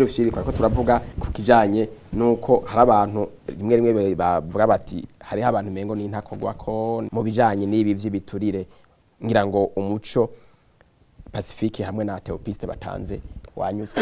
Gabriel Rufyiri, ko turavuga ku kijanye nuko hari abantu rimwe rimwe bavuga bati hariho abantu mengo ni ntakogwa ko mu bijanye n'ibi vy'ibiturire. Ngira ngo umuco Pacifique hamwe na Theopiste batanze wanyuzwe?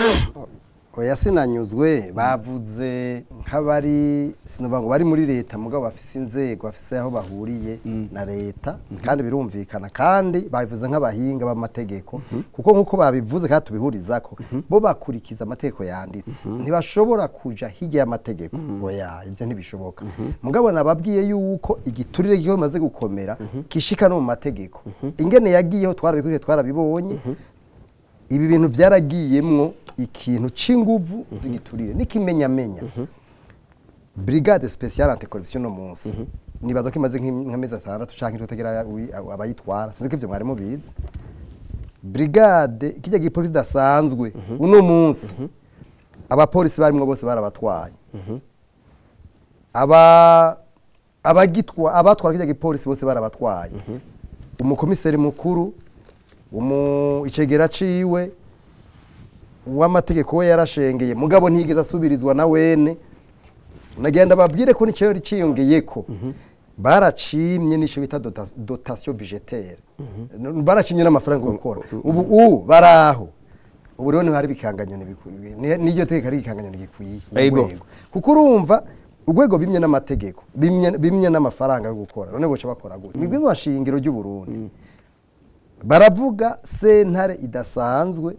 Oya, sinanyuzwe. Bavuze nk'abari, sinovuga ngo bari muri leta, mugabo bafise inzego, bafise aho bahuriye na leta, kandi birumvikana, kandi babivuze nk'abahinga b'amategeko, kuko nk'uko babivuze kandi tubihurizako, bo bakurikiza amategeko yanditse, ntibashobora kuja hirya y'amategeko. Oya, ivyo ntibishoboka. Mugabo nababwiye yuko igiturire kiho bimaze gukomera kishika no mu mategeko. Ingene yagiyeho twarabikuriye, twarabibonye. Ibi bintu byaragiyemwo ikintu c'inguvu z'igiturire n'ikimenyamenya. Brigade spéciale anticorruption no munsi nibaza ko imaze nk'amezi 6 canke 7 itagira abayitwara. Sinzi ko ivyo mwari mubizi. Brigade kijya gipolisi idasanzwe, uno munsi abapolisi barimwo bose barabatwaye. Aba abagitwa abatwara kijya gipolisi bose barabatwaye: umukomiseri mukuru, icegera ciwe, uw'amategeko we yarashengeye, mugabo ntiyigeze asubirizwa na wene. Nagenda babwire ko nicyo yari ciyongeyeko, baracimye nico bita dotation budgétaire, baracimye n'amafaranga yo gukora. Ubu baraho, ubu rero niho hari ibikanganyoni bikwiye, n'iryo tegeko ari ikanganyoni gikwiye urwego. Kuko urumva urwego bimye n'amategeko, bimye n'amafaranga yo gukora, none boca bakora gute? Mwibwizwa shingiro ry'u Burundi baravuga sentare idasanzwe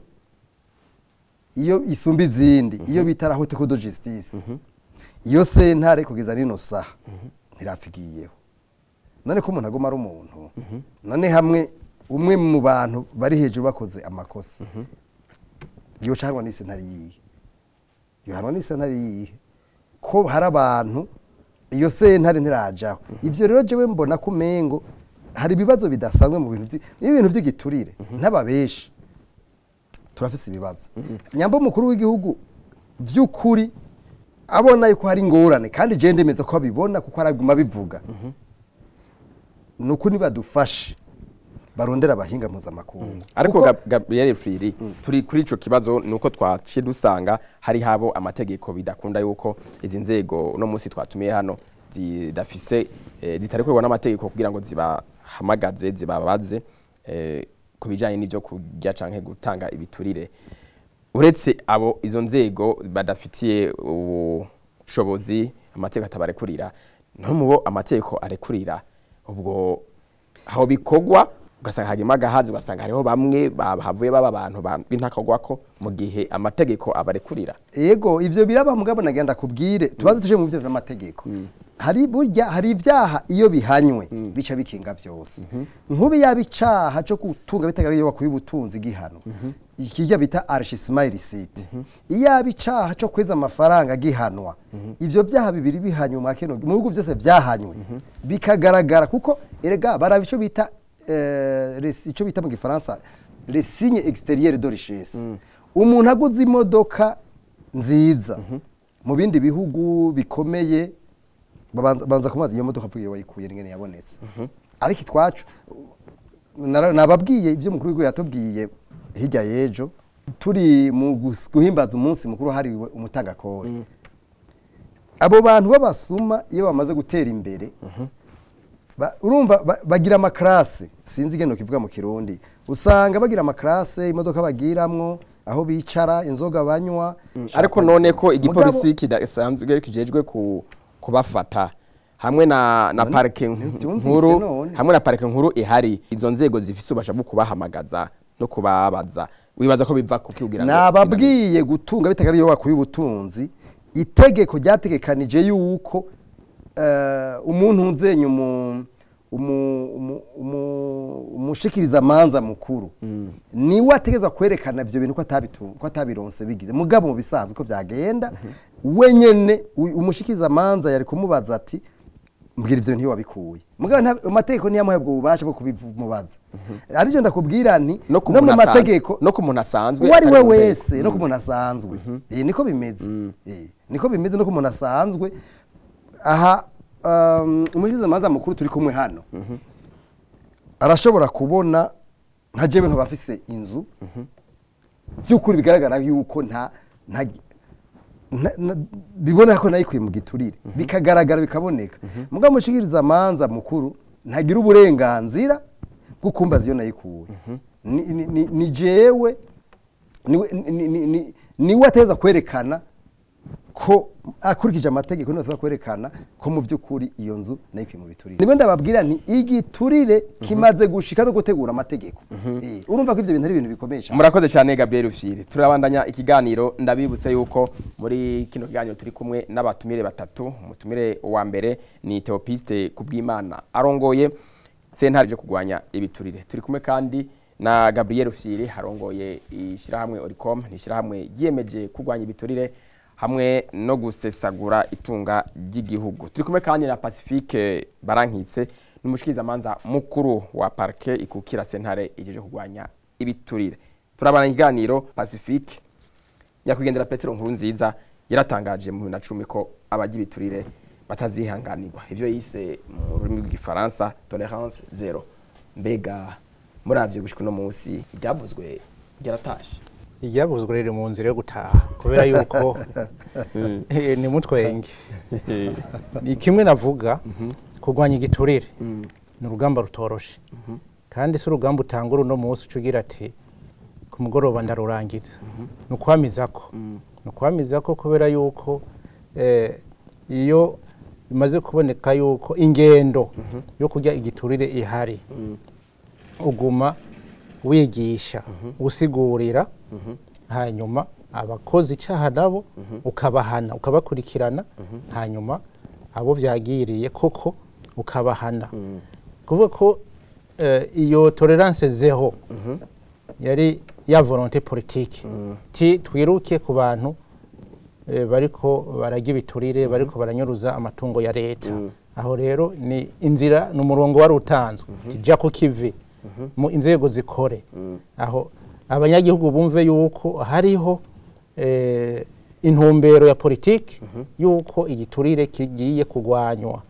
iyo isumba izindi, iyo bita la haute cour de justice. Iyo sentare kugeza rino saha ntirafigiyeho. None ko umuntu aguma ari umuntu, none hamwe umwe mu bantu bari hejuru bakoze amakosa, yocanwa n'isentare yihe? Yohanwa n'isentare yihe ko hari abantu iyo sentare ntirajaho? Ivyo rero jewe mbona ko umengo hari ibibazo bidasanzwe mu bintu ibintu vy'igiturire. N'ababeshi turafise ibibazo. Nyamba umukuru w'igihugu vy'ukuri abona yuko hari ingorane, kandi je ndemeza ko abibona kuko araguma abivuga, nuko nibadufashe barondera abahinga mpuzamakungu. Ariko Gabriel Rufyiri, turi kuri ico kibazo, nuko twaciye dusanga hari habo amategeko bidakunda yuko izi nzego no munsi twatumiye hano zidafise, zitarekurwa n'amategeko kugira ngo zibahamagaze, zibabaze ku bijanye n'ivyo kurya canke gutanga ibiturire. Uretse abo izo nzego badafitiye ubushobozi, amategeko atabarekurira, no mubo amategeko arekurira, ubwo aho bikorwa ugasanga hagima agahazi, ugasanga hariho bamwe bahavuye baba abantu b'intakogwako mu gihe amategeko abarekurira. Ego, ivyo biraba, mugabo nagenda kubwire tubaze tuje mu byo vy'amategeko. Hari burya hari ibyaha iyo bihanywe bica bikinga byose. Nkubi yaba icaha cyo gutunga bitagaragaye iyo wakuye ubutunzi gihano, ikijya bita enrichissement illicite, iyo yaba icaha cyo kweza amafaranga gihanwa, ivyo byaha bibiri bihanywe mwa kino mu bihugu byose byahanywe bikagaragara, kuko erega baraba ico bita ico bita mu gifaransa les signes extérieurs de richesse. Umuntu aguze imodoka nziza mu bindi bihugu bikomeye, babanza kumubaza iyo modoka avuye wayikuye n'ingene yabonetse. Ariko itwacu nababwiye ibyo umukuru w'igihugu yatubwiye hirya y'ejo turi mu guhimbaza umunsi mukuru hariwe umutangakori. Abo bantu b'abasuma iyo bamaze gutera imbere, urumva bagira ama classes, sinzi ingene kivuga mu Kirundi, usanga bagira ama classes, imodoka bagiramwo, aho bicara, inzoga banywa. Ariko none ko igipolisi kidasanzwe kijejwe ku kubafata hamwe na None parike ntivyumvise nkuru none. Hamwe na parike nkuru ihari, izo nzego zifise ububasha bwo kubahamagaza no kubabaza, wibaza ko biva kuki kugira ngo Nababwiye, gutunga bitagaragaye iyo wakuye ubutunzi, itegeko ryategekanije yuko umuntu nzenye umushikiriza manza mukuru niwe ategeza kwerekana ivyo bintu ko atabironse bigize. Mugabo mu bisanzwe ko byagenda, wenyene umushikiriza manza yari kumubaza ati: "Mbwira ivyo bintu iyo wabikuye." Mugabo amategeko ntiyamuha ubwo bubasha bwo kubimubaza. Arivyo ndakubwira nti no ku no mu muntu asanzwe mategeko no ku muntu asanzwe uwo ari atari we mu nzego. wese, no ku muntu asanzwe. Niko bimeze. Niko bimeze no ku muntu asanzwe. Aha umushikirizamanza mukuru turi kumwe hano arashobora kubona nka jewe nkaba afise inzu by'ukuri bigaragara yuko nta Bibona ko nayikuye mu giturire, bikagaragara, bikaboneka. Mugabo mushikiriza amanza mukuru ntagira uburenganzira bwo kumbaza iyo nayikuye. Ni jewe niwe ateza kwerekana ko akurikije amategeko, niwe ateza kwerekana ko mu by'ukuri iyo nzu nayikuye mu biturire. Niwe ndababwira nti igiturire kimaze gushika no gutegura amategeko. Urumva ko ivyo bintu ari ibintu bikomeye cyane. Murakoze cyane, Gabriel Rufyiri. Turabandanya ikiganiro. Ndabibutse yuko muri kino kiganiro turi kumwe n'abatumire batatu. Umutumire wa mbere ni Theopiste Kubwimana, arongoye sentare yo kurwanya ibiturire. Turi kumwe kandi na Gabriel Rufyiri, arongoye ishyirahamwe Oricom, ni ishyirahamwe ryiyemeje kurwanya ibiturire hamwe no gusesagura itunga ry'igihugu. Turi kumwe kandi na Pacifique Barankitse, n'umushikirizamanza mukuru wa parquet ikukira sentare ijeje kurwanya ibiturire. Turabana ikiganiro. Pacifique, nyakwigendera Petero Nkurunziza yaratangaje mu 2010 ko abarya ibiturire batazihanganirwa, ivyo yise mu rurimi rw'igifaransa tolérance zéro. Mbega muravye gushika uno munsi, ibyavuzwe byaratashe? Iryavuzwe riri mu nzira yo gutaha, kubera yuko ni mutwenge. Ni kimwe navuga, kurwanya igiturire ni urugamba rutoroshe, kandi si urugamba utangura uno munsi uca ugira ati ku mugoroba ndarurangiza. Ni ukwamizako, ni ukwamizako, kubera yuko iyo bimaze kuboneka yuko ingendo yo kurya igiturire ihari, uguma wigisha, usigurira, hanyuma abakozi icyaha nabo ukabahana, ukabakurikirana, hanyuma abo vyagiriye koko ukabahana. Kuvuga ko iyo tolérance zéro yari ya volonté politique, ti twiruke ku bantu bariko bararya ibiturire, bariko baranyuruza amatungo ya leta. Aho rero ni inzira, ni umurongo wari utanzwe, tijya ku kivi mu inzego zikore, aho abanyagihugu bumve yuko hariho intumbero ya politiki yuko igiturire kigiye kurwanywa,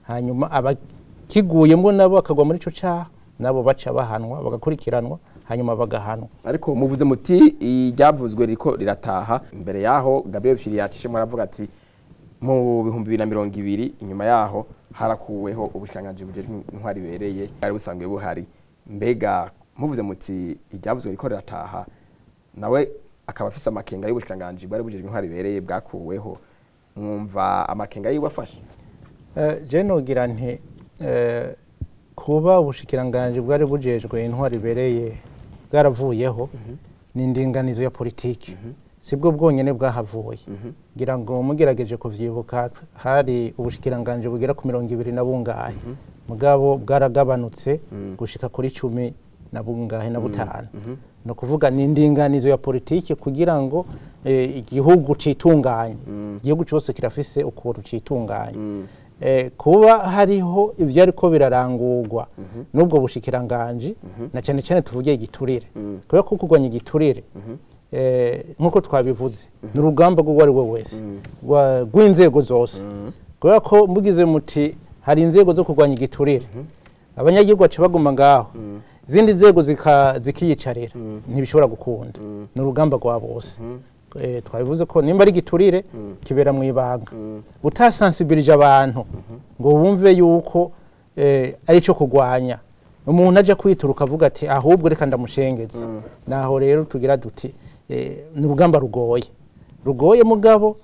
hanyuma abakiguyemo nabo bakagwa muri ico caha, nabo baca bahanwa, bagakurikiranwa, hanyuma bagahanwa. Ariko muvuze muti iryavuzwe riko rirataha. Imbere yaho Gabriel Rufyiri yacishemo aravuga ati mu 2020, inyuma yaho harakuweho ubushikiranganji bujejwe intwari ibereye bwari busanzwe buhari. Mbega muvuze muti iryavuzwe riko rirataha, nawe akaba afise amakenga y'ubushikiranganji bwari bujejwe intwari ibereye bwakuweho, mwumva amakenga yiwe afashe? Je nogira nti kuba ubushikiranganji bwari bujejwe intwari ibereye bwaravuyeho ni indinganizo ya politiki, sibwo bwonyene bwahavuye. Ngira ngo mugerageje kuvyibuka, hari ubushikiranganji bugera ku 20 na bungahe, mugabo bwaragabanutse gushika kuri 10 na bungahe na butanu. Ni ukuvuga ni indinganizo ya politiki kugira ngo igihugu citunganye. Igihugu cyose kirafise ukuntu citunganye. Kuba hariho ivyo ariko birarangurwa n'ubwo bushikiranganji, na cyane cyane tuvuge igiturire, kubera ko kurwanya igiturire, nk'uko twabivuze, ni urugamba rw'uwo ari we wese, rw'inzego zose, kubera ko mugize muti hari inzego zo kurwanya igiturire, abanyagihugu baca baguma ngaho, izindi nzego zikiyicarira, ntibishobora gukunda. Ni urugamba rwa bose. Twabivuze ko nimba ari igiturire kibera mu ibanga, utasansibilije abantu ngo bumve yuko ari cyo kurwanya, umuntu aje kwituruka avuga ati ahubwo reka ndamushengeze. Naho rero tugira duti ni urugamba rugoye, rugoye, mugabo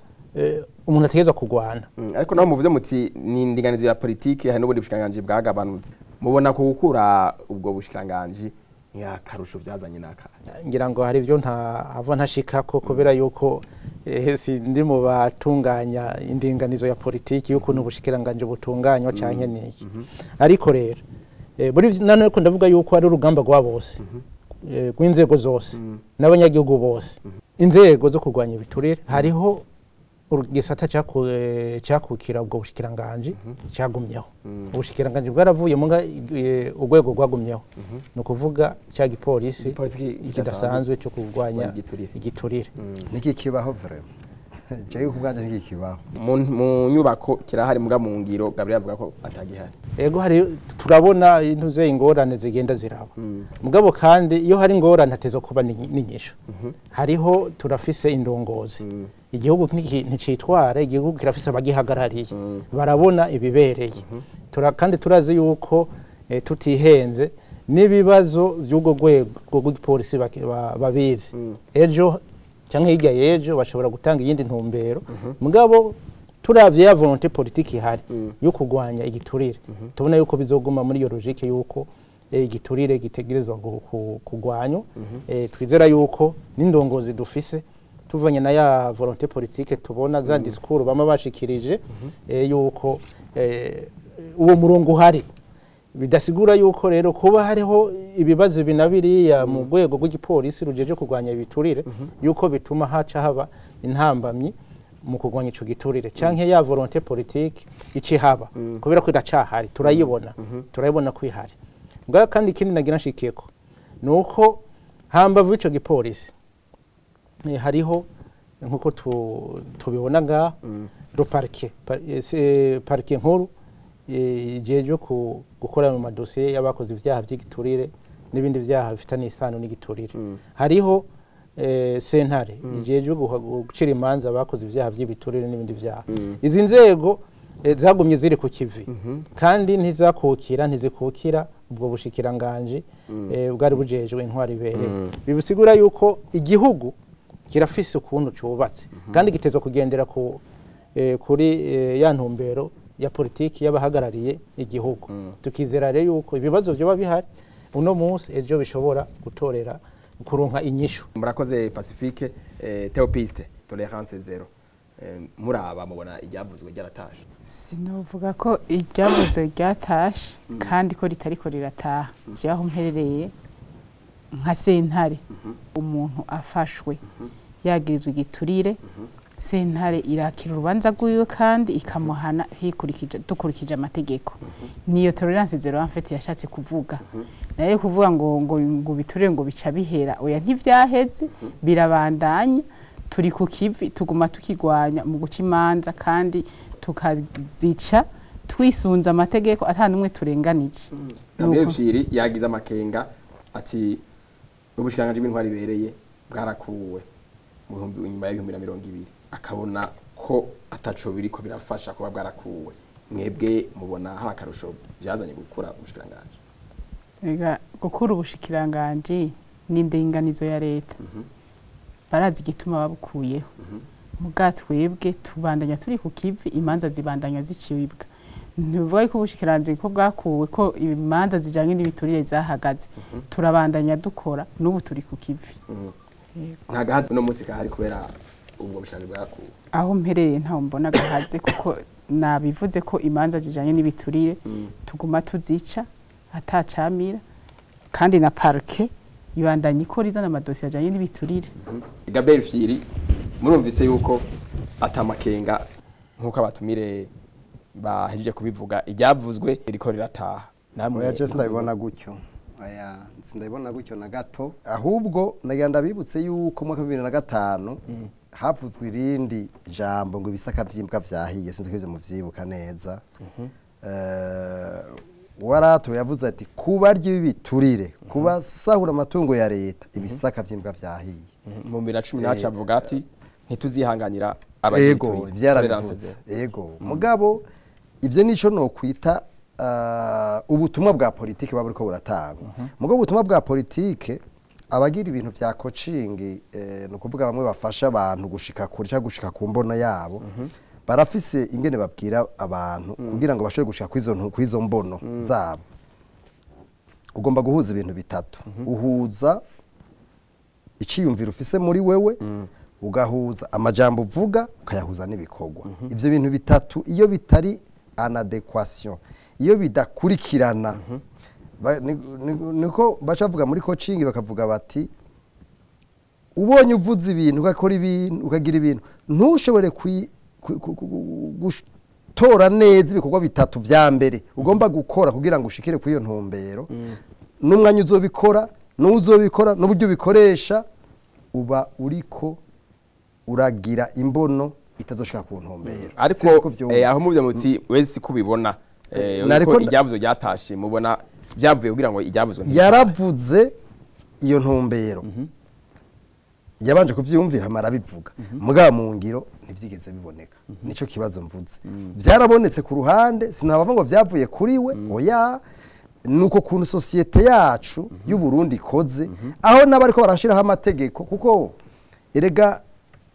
umuntu ategerezwa kurwana. Ariko naho muvuze muti ni indinganizo ya politiki, hari n'ubundi bushikiranganji bwagabanutse, mubona ko gukura ubwo bushikiranganji akarusho vyazanye n'akahe? Ngira ngo hari ibyo ntava ntashikako, kubera yuko sindi mu batunganya indinganizo ya politiki y'ukuntu ubushikiranganje butunganywa canke niki. Ariko rero muri none ko ndavuga yuko ari urugamba rwa bose, rw'inzego zose n'abanyagihugu bose, inzego zo kurwanya ibiturire, hariho igisata cyakukira ubwo bushikiranganji cyagumyeho. Ubushikiranganji bwaravuye muga urwego rwagumyeho, ni ukuvuga cya gipolisi Igipolisi kidasanzwe cyo kurwanya igiturire. Igiturire. Niki kibaho vraiment? Jewe ku bwanje niki kibaho. Mu nyubako kirahari, muga mu ngiro Gabriel avuga ko atagihari. Ego, hari turabona intuze ingorane zigenda ziraba, mugabo kandi iyo hari ingorane hateza kuba n'inyishu. Hariho turafise indongozi. Igihugu nticitwara, igihugu kirafise abagihagarariye, barabona ibibereye. Kandi turazi yuko tutihenze n'ibibazo by'ubwo rwego rw'igipolisi babizi. Ejo cyangwa hirya y'ejo bashobora gutanga iyindi ntumbero, mugabo turavye ya volonté politique ihari yo kurwanya igiturire, tubona yuko bizoguma muri iyo logique yuko igiturire gitegerezwa kurwanywa. Twizera yuko n'indongozi dufise, tuvanye na ya volonté politique tubona za discours bama bashikirije, yuko uwo murongo uhari. Bidasigura yuko rero kuba hariho ibibazo ibi na biriya mu rwego rw'igipolisi rujeje kurwanya ibiturire, yuko bituma haca haba intambamyi mu kurwanya ico giturire canke ya volonté politique icihaba, kubera ko iracahari, turayibona ko ihari. Mbwa kandi ikindi nagira nshikeko nuko hambavu ico gipolisi, hariho nkuko tubibona ngaha le parquet, parquet nkuru ijejwe gukora mu madosiye y'abakoze ivyaha vy'igiturire n'ibindi vyaha bifitanye isano n'igiturire. Hariho sentare ijejwe gucira imanza abakoze ivyaha vy'ibiturire n'ibindi vyaha. Izi nzego zagumye ziri ku kivi, kandi ntizakukira, ntizikukira ubwo bushikiranganji bwari bujejwe intwari ibereye. Bibusigura yuko igihugu kirafise ukuntu cubatse, kandi gitezwa kugendera kuri ya ntumbero ya politiki y'abahagarariye igihugu. Tukizera rero yuko ibibazo vyoba bihari uno munsi, ejo bishobora gutorera kuronka inyishu. Murakoze Pacifique. Theopiste, tolérance zéro, muraba mubona iryavuzwe ryaratashe? Sinovuga ko iryavuze ryatashe kandi ko ritariko rirataha. Aho mperereye nka sentare, umuntu afashwe yagirizwa igiturire, sentare irakira urubanza rwiwe kandi ikamuhana hikurikije, dukurikije amategeko. Niyo tolérance zéro en fait yashatse kuvuga. Nayo kuvuga ngo biturire ngo bica bihera, oya, ntivyaheze, birabandanya. Turi ku kivi, tuguma tukigwanya mu guca imanza kandi tukazica twisunze amategeko, ata n'umwe turenganije. Gabriel Nuko. Firi yagize amakenga ati ubushikiranganji bw'intwari ibereye bwarakuwe mu bihumbi, inyuma ya 2020, akabona ko ataco biriko birafasha kuba bwarakuwe. Mwebwe mubona hari akarusho vyazanye gukura ubushikiranganji? Ega, gukura ubushikiranganji ni indinganizo ya leta, barazi igituma babukuyeho. Muga twebwe tubandanya turi ku kivi, imanza zibandanya zicibwa. Ntibivuga ko ubushikiranganji ko bwakuwe ko imanza zijanye n'ibiturire zahagaze. Turabandanya dukora, n'ubu turi ku kivi. Yego. Nta gahazi uno munsi kahari kubera ubwo bushikiranganji bwakuwe? Aho mperereye ntaho mbona gahaze, kuko nabivuze ko imanza zijanye n'ibiturire tuguma tuzica atacamira, kandi na parquet ibandanya ikora izana amadosiye ajanye n'ibiturire. Gabriel Firi, murumvise yuko atamakenga nk'uko abatumire bahejeje kubivuga, iryavuzwe ririko rirataha. Namwe? Oya, je sindabibona gutyo. Oya, sindabibona gutyo na gato. Ahubwo nagira ndabibutse yuko mu mwaka wa 2005 havuzwe irindi jambo ngo ibisaka vy'imbwa vyahiye. Sinzi ko ivyo muvyibuka neza. Waratowe yavuze ati kuba ry'ibiturire, kuba sahura amatungo ya leta, ibisaka vy'imbwa vyahiye. Mu 2010 avuga ati ntituzihanganira Ego. abagiturire. Vyarabivuze, ego. Mugabo ivyo nico nokwita ubutumwa bwa politike buba buriko buratangwa. Mugabo ubutumwa bwa politike, abagira ibintu vya coaching, ni ukuvuga bamwe bafasha abantu gushika kure cyangwa gushika ku mbono yabo, barafise ingene babwira abantu kugira ngo bashobore gushika kwizo mbono zabo. Ugomba guhuza ibintu bitatu: uhuza iciyumviro ufise muri wewe, ugahuza amajambo uvuga, ukayahuza n'ibikorwa. Ivyo bintu bitatu iyo bitari en adéquation, iyo bidakurikirana, niko baca bavuga muri coaching, bakavuga bati ubonye uvuze ibintu, ugakora ibintu, ukagira ibintu, ntushobore gutora neza ibikorwa bitatu vya mbere ugomba gukora kugira ngo ushikire kuri iyo ntumbero, n'umwanya uzobikora, n'uzobikora, n'uburyo ubikoresha, uba uriko uragira imbono itazoshika ku ntumbero. Ariko Sinzi ko uvyumva. Aho muvyo muti wese kubibona Nariko ko iryavuzwe ryatashe, mubona byavuye kugira ngo iryavuzwe ntibitahe. Yaravuze iyo ntumbero. Yabanje kuvyiyumvira hama arabivuga, mugabo mu ngiro ntivyigeze biboneka. Nico kibazo mvuze. Vyarabonetse ku ruhande, sinabava ngo vyavuye kuri we, oya. Nuko kuntu société yacu y'u Burundi ikoze, aho n'abariko barashiraho amategeko, kuko erega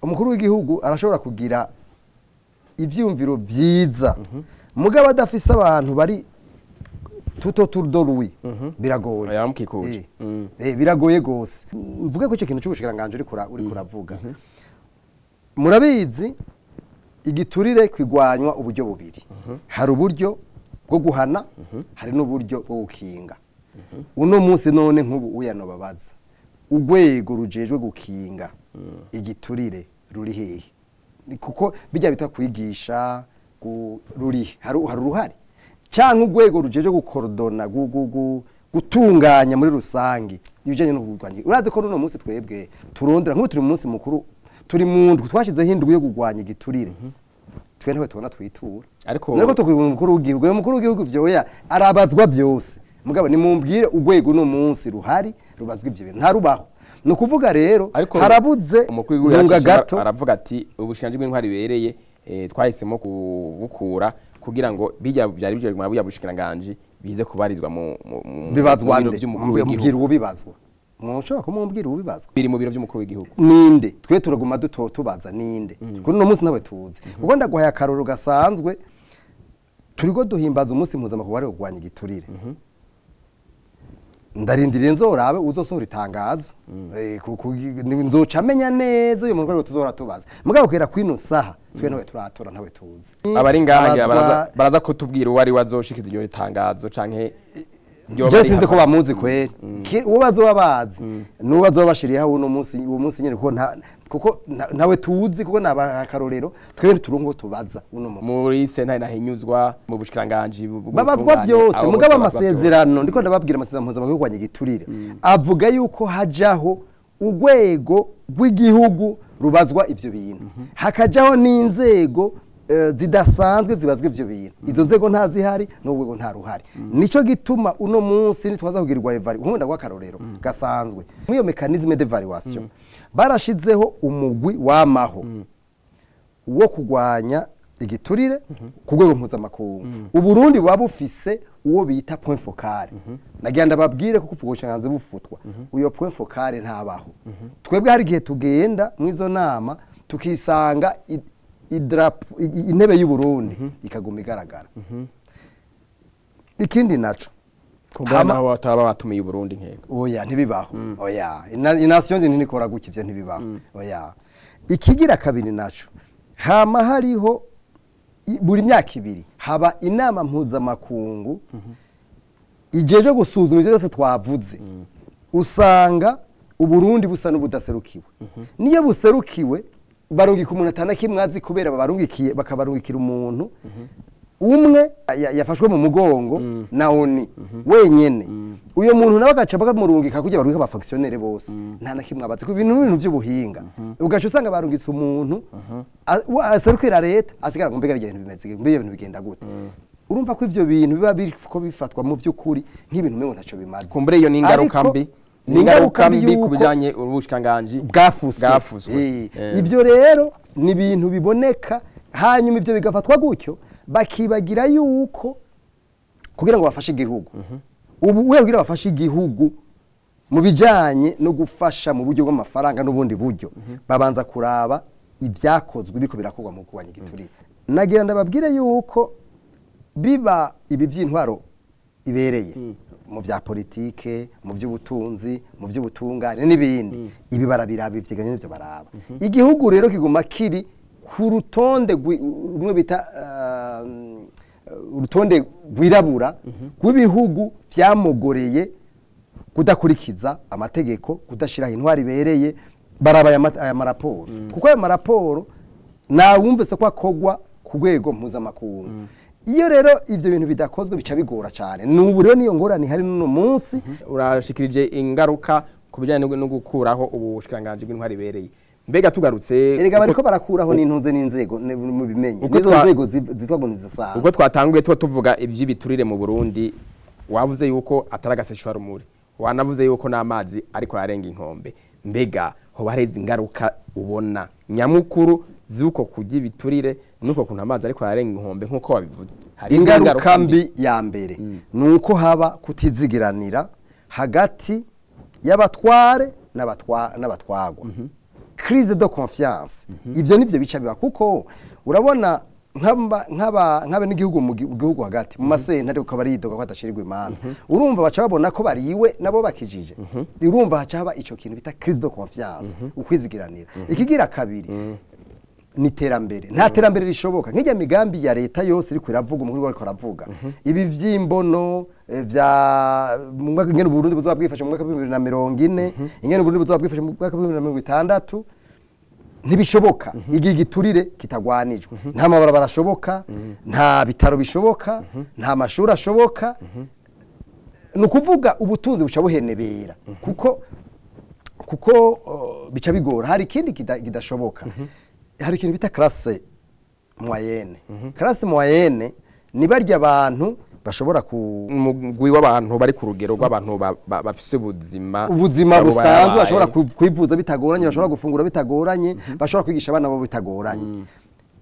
umukuru w'igihugu arashobora kugira ivyiyumviro vyiza, mugabo adafise abantu bari tout autour de lui, biragoye. Yaramukikuje. Biragoye gose. Mvuge ko icyo kintu cy'ubushikiranganje uriko uravuga, murabizi, igiturire kwigwanywa uburyo bubiri: hari uburyo bwo guhana, hari n'uburyo bwo gukinga. Uno munsi none nk'ubu uyanobabaza, urwego rujejwe gukinga igiturire ruri hehe? Kuko bijya bita kwigisha ruri hari uruhare, cyangwa urwego rujeje gukorodona, gutunganya muri rusange ibijyanye no kurwanya. Urazi ko runo munsi twebwe turondera, nk'ubu turi mu munsi mukuru, turi mu ndwi twashyizeho indwi yo kurwanya igiturire, twe ntawe tubona twitura. Ariko Niko tukwiye umukuru w'igihugu, uyu mukuru w'igihugu vyoya arabazwa byose, mugabo nimumbwire urwego uno munsi ruhari rubazwa ivyo bintu. Ntarubaho. Ni ukuvuga rero Ariko harabuze umukuru w'igihugu ntunga yaracishije gato. Aravuga ati ubushikiranganji bw'intwari ibereye twahisemo kubukura kugira ngo bijya byari byo mu bushikiranganji bize kubarizwa mu Bibazwa biro nde? vy'umukuru w'igihugu. Mbwira uwubibazwa. Mushobora kumumbwira uwubibazwa? Biri mu biro vy'umukuru w'igihugu. Ninde? Twe turaguma duto tubaza ninde, kuri uno munsi ntawe tuzi. Kuko ndaguhaye akarorero gasanzwe: turiko duhimbaza umunsi mpuzamakungu wahariwe kurwanya igiturire, ndarindiriye nzorabe uzosohora itangazo. Nzoca amenya neza uyu muntu ko tuzohora tubaza, mugabo kugera kwino saha twe ntawe turatora, ntawe tuzi. Abari ngaha ngira Abazwa- baraza kutubwira uwo ari we azoshikiza iryo tangazo canke ryoba Je ari sinzi ko hamwe. bamuzi kweri. Uwo bazoba bazi n'uwo bazoba bashiriyeho uno munsi, uwo munsi nyene, kuko ntawe tuzi, kuko naba akarorero twe turungo tubaza uno munsi. Muri sentare ntahinyuzwa, mu bushikiranganji Babazwa bw'ubutungane, byose. abo Mugabo bose babazwa byose. amasezerano, ndiko ndababwira, amasezerano mpuzamahanga yo kurwanya igiturire avuga yuko hajaho urwego rw'igihugu rubazwa ivyo bintu, hakajaho n'inzego zidasanzwe zibazwa ivyo bintu. Izo nzego ntazihari, n'urwego nta ruhari. Nico gituma uno munsi nitwaza kugirirwa évaluation, nkunda ndaguha akarorero gasanzwe, muri iyo mécanisme d'évaluation barashizeho umugwi wamaho wo kurwanya igiturire ku rwego mpuzamakungu. Uburundi buba bufise uwo bita point focal. Nagira ndababwire ko kuvuga ubushikiranganji bufutwa, uyo point focal ntabaho. Twebwe hari igihe tugenda mu izo nama tukisanga idarapo, intebe y'u Burundi ikaguma igaragara. Ikindi naco Kumbura Hama- naho bataba batumiye Uburundi nkego. Oya, ntibibaho, oya. Ination nini ikora gutya, ivyo ntibibaho, oya. Ikigira kabiri naco, hama hariho buri myaka 2 haba inama mpuzamakungu ijeje gusuzuma ivyo byose twavuze. Usanga Uburundi busa n'ubudaserukiwe. Niyo buserukiwe, barungika umuntu atana kimwe azi, kubera babarungikiye, bakabarungikira umuntu umwe yafashwe mu mugongo na ONU wenyene. Uyo muntu nawe agaca bakamurungika kugira barungike aba fonctionnaires bose, nta na kimwe abazi ku bintu n'ibintu by'ubuhinga. Ugaca usanga barungitse umuntu aserukira leta, asigara ngo mbega ibintu bimeze, mbega ibintu bigenda gute? Urumva ko ivyo bintu biba biriko bifatwa mu by'ukuri nk'ibintu umengo ntaco bimaze. Kumbure iyo ni ingaruka Ariko mbi, ni ni ingaruka mbi ku yuko bijanye ubushikiranganji bwafuswe. Bwafuswe. Ivyo rero ni ibintu biboneka, hanyuma ivyo bigafatwa gutyo, bakibagira yuko kugira ngo bafashe igihugu ubu we, kugira bafashe igihugu mu bijanye no gufasha mu buryo bw'amafaranga n'ubundi buryo, babanza kuraba ibyakozwe biriko birakorwa mu kurwanya igiturire. Nagira ndababwire yuko biba ibi by'intwaro ibereye mu bya politike, mu by'ubutunzi, mu by'ubutungane n'ibindi, ibi barabiraba, ivyegeranyo n'ivyo baraba. Igihugu rero kiguma kiri ku rutonde rumwe bita urutonde rwirabura rw'ibihugu vyamugoreye kudakurikiza amategeko, kudashiraho intwari ibereye. Baraba aya maraporo, kuko aya maraporo nawumvise ko akogwa ku rwego mpuzamakungu. Iyo rero ivyo bintu bidakozwe, bica bigora cyane. N'ubu rero niyo ngorane ihari n'uno munsi. Urashikirije ingaruka ku bijanye no gukuraho ubushikiranganji bw'intwari ibereye. Mbega tugarutse Erega bariko barakuraho n'intuze n'inzego mu bimenye Uko nizo nzego zitwa ngo nizisanzwe. Ubwo twatanguye tuba tuvuga iby'ibiturire mu Burundi, wavuze yuko atari agaseseshwarumuri. Wanavuze yuko n'amazi ariko arenga inkombe. Mbega hoba hari ingaruka ubona nyamukuru z'uko kurya ibiturire nuko kuntu amazi ariko arenga inkombe nkuko wabivuze? Hari ingaruka mbi ya mbere nuko haba kutizigiranira hagati y'abatware n'abatwagwa, crise de confiance. Ivyo nivyo bica biba, kuko urabona nk'aba n'igihugu mu gihugu hagati mu masentare ukaba aridoga ko adashirirwa imanza, urumva baca babona ko bariwe nabo bakijije, urumva haca haba ico kintu bita crise de confiance, ukwizigiranira. Ikigira kabiri ni iterambere. Nta terambere rishoboka nk'ijya migambi ya leta yose iriko iravuga, umukuru ariko aravuga ibi vy'imbono vya mu mwaka, ingene Burundi buzoba bwifashe mu mwaka wa 2040, ingene Burundi buzoba bwifashe mu mwaka wa 2060, ntibishoboka igihe igiturire kitagwanijwe. Nta mabarabara ashoboka, nta bitaro bishoboka, nta mashuri ashoboka. Ni ukuvuga ubutunzi buca buhenebera, kuko bica bigora. Hari ikindi kidashoboka, hari ikintu bita classe moyenne. Classe moyenne ni barya abantu bashobora ku umugwi w'abantu bari ku rugero rw'abantu bafise ubuzima ubuzima busanzwe, bashobora kwivuza bitagoranye, bashobora gufungura bitagoranye, bashobora kwigisha abana babo bitagoranye.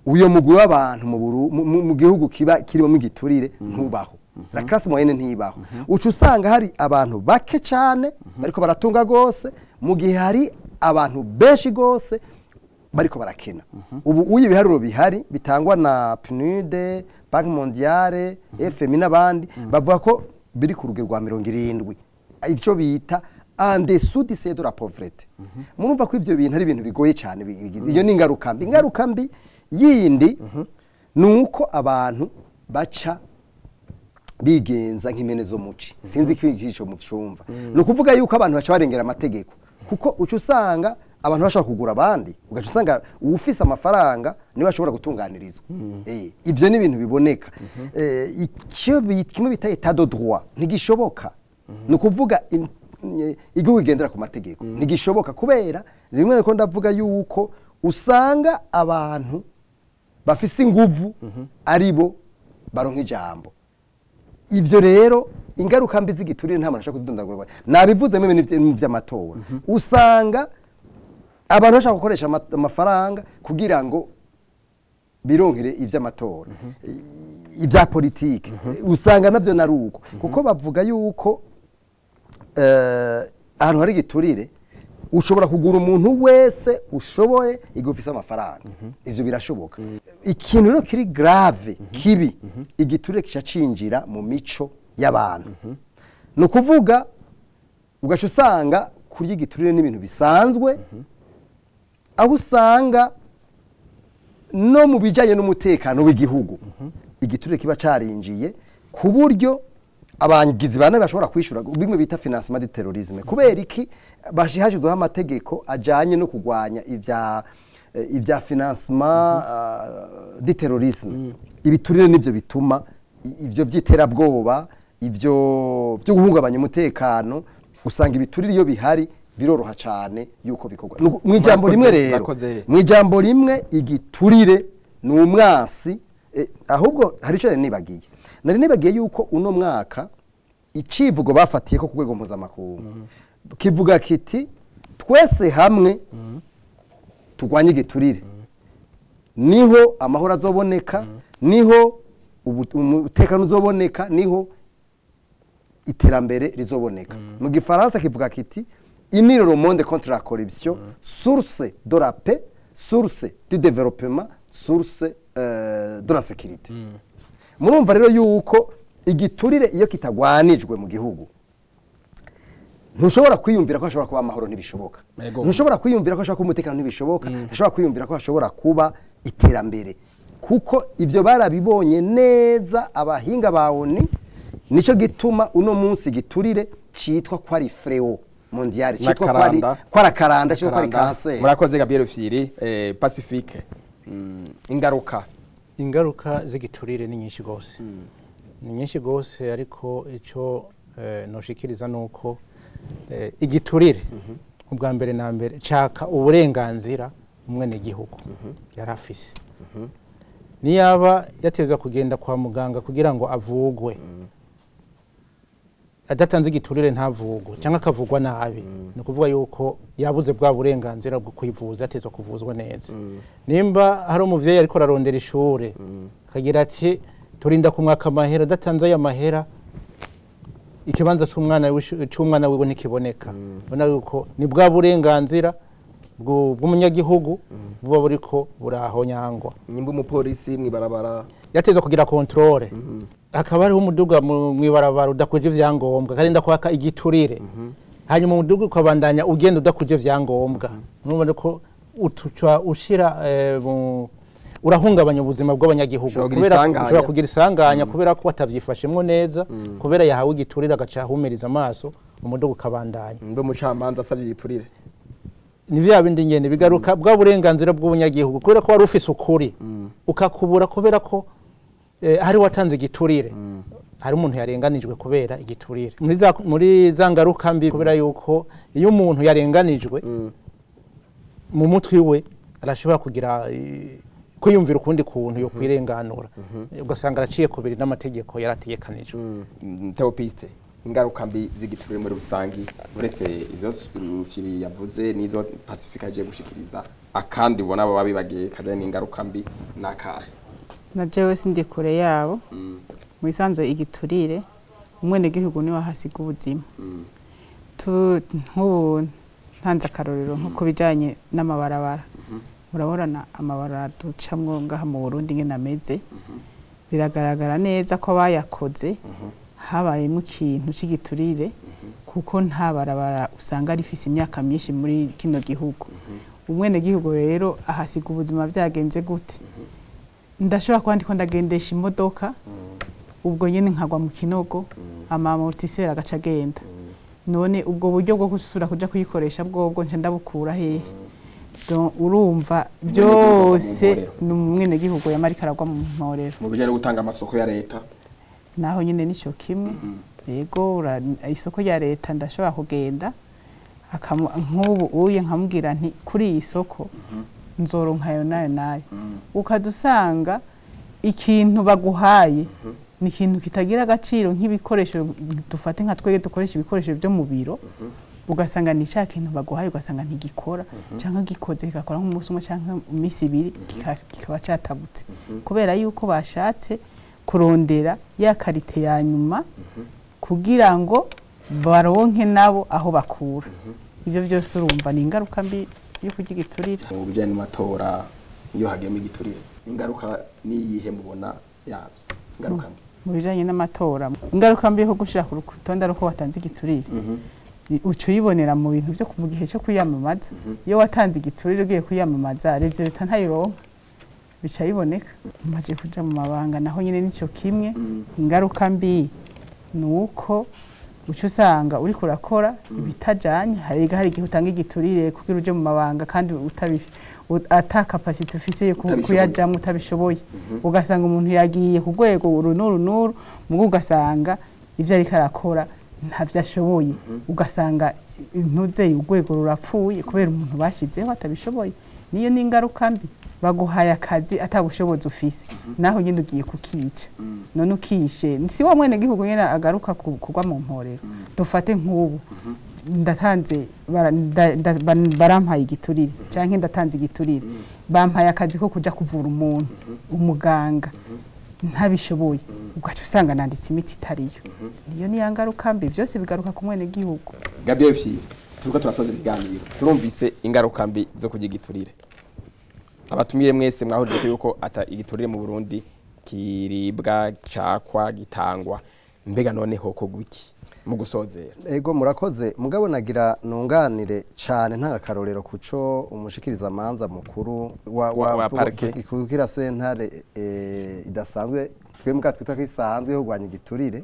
Uyo mugwi w'abantu mu gihugu kiba kirimo igiturire ntubaho. La classe moyenne ntibaho. Uca usanga hari abantu bake cyane bariko baratunga gose, mu gihe hari abantu benshi gose bariko barakena. Ubu uyu ibiharuro bihari bitangwa na PNUD, Banque Mondiale, FMI n'abandi, bavuga ko biri ku rugero rwa 70, ivyo bita en dessous du seuil de la pauvreté. Murumva ko ivyo bintu ari ibintu bigoye cyane. Iyo ni ingaruka mbi. Ingaruka mbi yindi ni uko abantu baca bigenza nk'impene zo muci. Sinzi ko ico mucumva. Ni ukuvuga yuko abantu baca barengera amategeko, kuko uca usanga abantu bashobora kugura abandi, ugaca usanga uwufise amafaranga niwe ashobora gutunganirizwa. Ivyo ni ibintu biboneka. Icyo kimwe bita état de droit ntigishoboka. Ni ukuvuga igihugu kigendera ku mategeko ntigishoboka, kubera rimwe ko ndavuga yuko usanga abantu bafise inguvu aribo baronka ijambo. Ivyo rero ingaruka mbi z'igiturire nta muntu ashobora kuzidondagura. Nabivuze mu bintu vy'amatora, usanga abantu bashaka gukoresha amafaranga kugira ngo bironkere ivy'amatora, ibya politike. Usanga navyo naruko, kuko bavuga yuko ahantu hari igiturire ushobora kugura umuntu wese ushoboye igihe ufise amafaranga. Ivyo birashoboka. Ikintu rero kiri grave kibi, igiturire kica cinjira mu mico y'abantu. Ni ukuvuga ugaca usanga kurya igiturire n'ibintu bisanzwe, aho usanga no mu bijyanye n'umutekano w'igihugu igiturire kiba carinjiye, ku buryo abagizi ba nabi bashobora kwishura bimwe bita financement du terrorisme. Kubera iki? Hashyizweho amategeko ajanye no kurwanya ibya financement du terrorisme. Ibiturire nivyo bituma ivyo by'iterabwoba, ivyo byo guhungabanya umutekano. Usanga ibiturire iyo bihari biroroha cyane yuko bikorwa. Mu ijambo rimwe rero, mu ijambo rimwe, igiturire ni umwasi. Ahubwo hari icyo nari nibagiye yuko uno mwaka icivugo bafatiye ko ku rwego mpuzamakungu kivuga kiti: "Twese hamwe turwanye igiturire, niho amahoro azoboneka, niho umutekano uzoboneka, niho iterambere rizoboneka." Mu gifaransa kivuga kiti: "Unir le monde contre la corruption, source de la paix, source du développement, source de la sécurité." Murumva rero yuko igiturire iyo kitagwanijwe mu gihugu, ntushobora kwiyumvira ko hashobora kuba amahoro, ntibishoboka. Ntushobora kwiyumvira ko hashobora kuba umutekano, ntibishoboka. Ntushobora kwiyumvira ko hashobora kuba iterambere, kuko ibyo barabibonye neza abahinga ba ONU. Nicyo gituma uno munsi giturire citwa ko ari fléau mondial, citwa ko ari N'akaranda. ko ari akaranda, citwa ko ari kanseri. Murakoze, Gabriel Firi. Pacifique, ingaruka. Ingaruka z'igiturire ni nyinshi rwose, ni nyinshi rwose, ariko icyo noshikiriza ni uko igiturire ubwa mbere na mbere caka uburenganzira umwenegihugu yari afise. Niyaba yateza kugenda kwa muganga kugira ngo avugwe. Adatanze igiturire ntavugwe cyangwa akavugwa nabi, ni ukuvuga yuko yabuze bwa burenganzira bwo kwivuza, atezwa kuvuzwa neza. Nimba hari umuvyeyi ariko ararondera ishure, akagira ati turinda kumwaka amahera, adatanze aya mahera ikibanza c'umwana wiwe ntikiboneka, ubona yuko ni bwa burenganzira bw'umunyagihugu buba buriko burahonyangwa. Nimba umupolisi mw'ibarabara yatezwa kugira contrôle, hakaba hariho umuduga mw'ibarabara udakwije ivyangombwa, karinda kwaka igiturire, hanyuma umuduga ukabandanya ugenda udakwije ivyangombwa, urumva ko utuca ushira urahungabanya ubuzima bw'abanyagihugu, kubera ushobora kugira isanganya kubera ko batavyifashemwo neza, kubera yahawe igiturire agaca ahumiriza amaso umuduga ukabandanya. Mbe umucamanza asavye igiturire ni vya bindi nyene bigaruka bwa burenganzira bw'ubunyagihugu, kubera ko wari ufise ukuri ukakubura kubera ko hari watanze igiturire, hari umuntu yarenganijwe kubera igiturire. Muri za ngaruka mbi, kubera yuko iyo umuntu yarenganijwe mu mutwe we arashobora kugira kwiyumvira ukundi kuntu yo kwirenganura, ugasanga araciye kubiri n'amategeko yarategekanijwe. Theopiste, ingaruka mbi z'igiturire muri rusangi, uretse izo Rufyiri yavuze n'izo Pacifique agiye gushikiriza, akandi ubona baba bibagiye kajanye n'ingaruka mbi n'akahe? Na jewe sindi kure yabo. Mu isanzwe igiturire umwenegihugu niwe ahasiga ubuzima. Nk'ubu ntanze akarorero nko ku bijanye n'amabarabara, murabona amabarabara ducamwo ngaha mu Burundi ngene ameze, biragaragara neza ko bayakoze habayemo ikintu c'igiturire, kuko nta barabara usanga rifise imyaka myinshi muri kino gihugu. Umwenegihugu rero ahasiga ubuzima byagenze gute? Ndashobora kuba ndiko ndagendesha imodoka, ubwo nyene nkagwa mu kinogo, amamortiseur agaca agenda. None ubwo buryo bwo gusubira kuja kuyikoresha bwobwo nce ndabukura hehe? Donc urumva byose ni umwenegihugu yamarika aragwa mu mporero. Mu bijanye no gutanga amasoko ya leta naho nyene nico kimwe. Yego, isoko ya leta ndashobora kugenda nk'ubu uye nkamubwira nti kuri iyi soko nzoronka ayo nayo nayo, ukaza usanga ikintu baguhaye ni ikintu kitagira agaciro, nk'ibikoresho dufate nka twege dukoresha ibikoresho byo mu biro, ugasanga ni cya kintu baguhaye ugasanga ntigikora, cyangwa gikoze kigakora nk'umunsi umwe cyangwa iminsi ibiri kikaba catabutse, kubera yuko bashatse kurondera ya karite ya nyuma kugira ngo baronke nabo aho bakura. Ibyo byose urumva ni ingaruka mbi yo kurya igiturire. Mu bijanye n'amatora iyo hagiyemo igiturire, ingaruka niyihe mubona yavyo? Ingaruka mbi mu bijanye n'amatora, ingaruka mbi yo gushira ku rutonde ari uko watanze igiturire, uca uyibonera mu bintu byo mu gihe cyo kwiyamamaza. Iyo watanze igiturire ugiye kwiyamamaza, resultat ntayironka, bica biboneka. Maje kuja mu mabanga naho nyene nico kimwe. Ingaruka mbi ni uko uca usanga uriko urakora ibitajanye. Hari igihe utanga igiturire kugira uje mu mabanga kandi ata capacity ufise yo kuyajamwo, utabishoboye. Ugasanga umuntu yagiye ku rwego uru n'uru n'uru, mugo ugasanga ivyo ariko arakora ntavyo ashoboye, ugasanga ntuzeye urwego rurapfuye kubera umuntu bashizeho atabishoboye. Niyo ni ingaruka mbi. Baguhaye akazi atabushobozi ufise, naho nyine ugiye kukica. None ukishe si wa mwene gihugu nyene agaruka kugwa mu mporero. Dufate nk'ubu ndatanze barampaye igiturire canke ndatanze igiturire, bampaye akazi ko kuja kuvura umuntu, umuganga ntabishoboye, ugaca usanga nanditse imiti itariyo. Niyo ni ingaruka mbi, byose bigaruka ku mwene gihugu. Gabriel Fyi, turiko turasoza ibiganiro, turumvise ingaruka mbi zo kurya igiturire. Abatumire mwese mwahurije yuko ata igiturire mu Burundi kiribwa, cakwa, gitangwa. Mbega none hoko gwiki mu gusozera? Ego, murakoze. Mugabo nagira nunganire cane nta karorero kuco umushikiriza manza mukuru wa parquet kugira sentare idasanzwe twembwa twita kisanzwe yo kurwanya igiturire,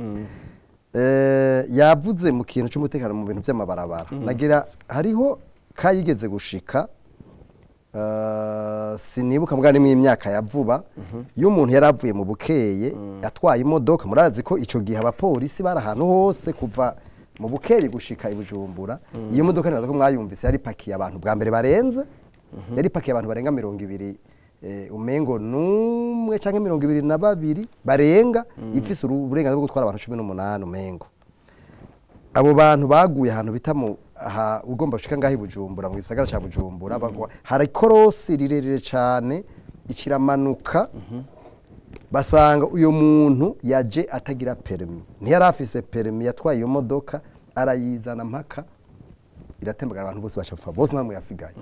yavuze mu kintu c'umutekano mu bintu vy'amabarabara. Nagira hariho kayigeze gushika, sinibuka mbwa ni imyaka ya vuba, iyo umuntu yaravuye mu Bukeye atwaye imodoka. Murazi ko ico gihe abapolisi bari ahantu hose kuva mu Bukeye gushika i Bujumbura. Iyo modoka nibaza ko mwayumvise, yari pakiye abantu bwa mbere barenze, yari pakiye abantu barenga 20, umengo numwe canke 22 barenga, ifise uburenganzira bwo gutwara abantu 18 umengo. Abo bantu baguye ahantu bita mu aha ugomba gushika ngaho i Bujumbura, mu gisagara ca Bujumbura, bagwa hari ikorosi rirerire cane, ikiramanuka, basanga uyo muntu yaje atagira permis, ntiyari afise permis, yatwaye iyo modoka arayizana mpaka iratembagara, abantu bose bacapfa bose, nta yasigaye.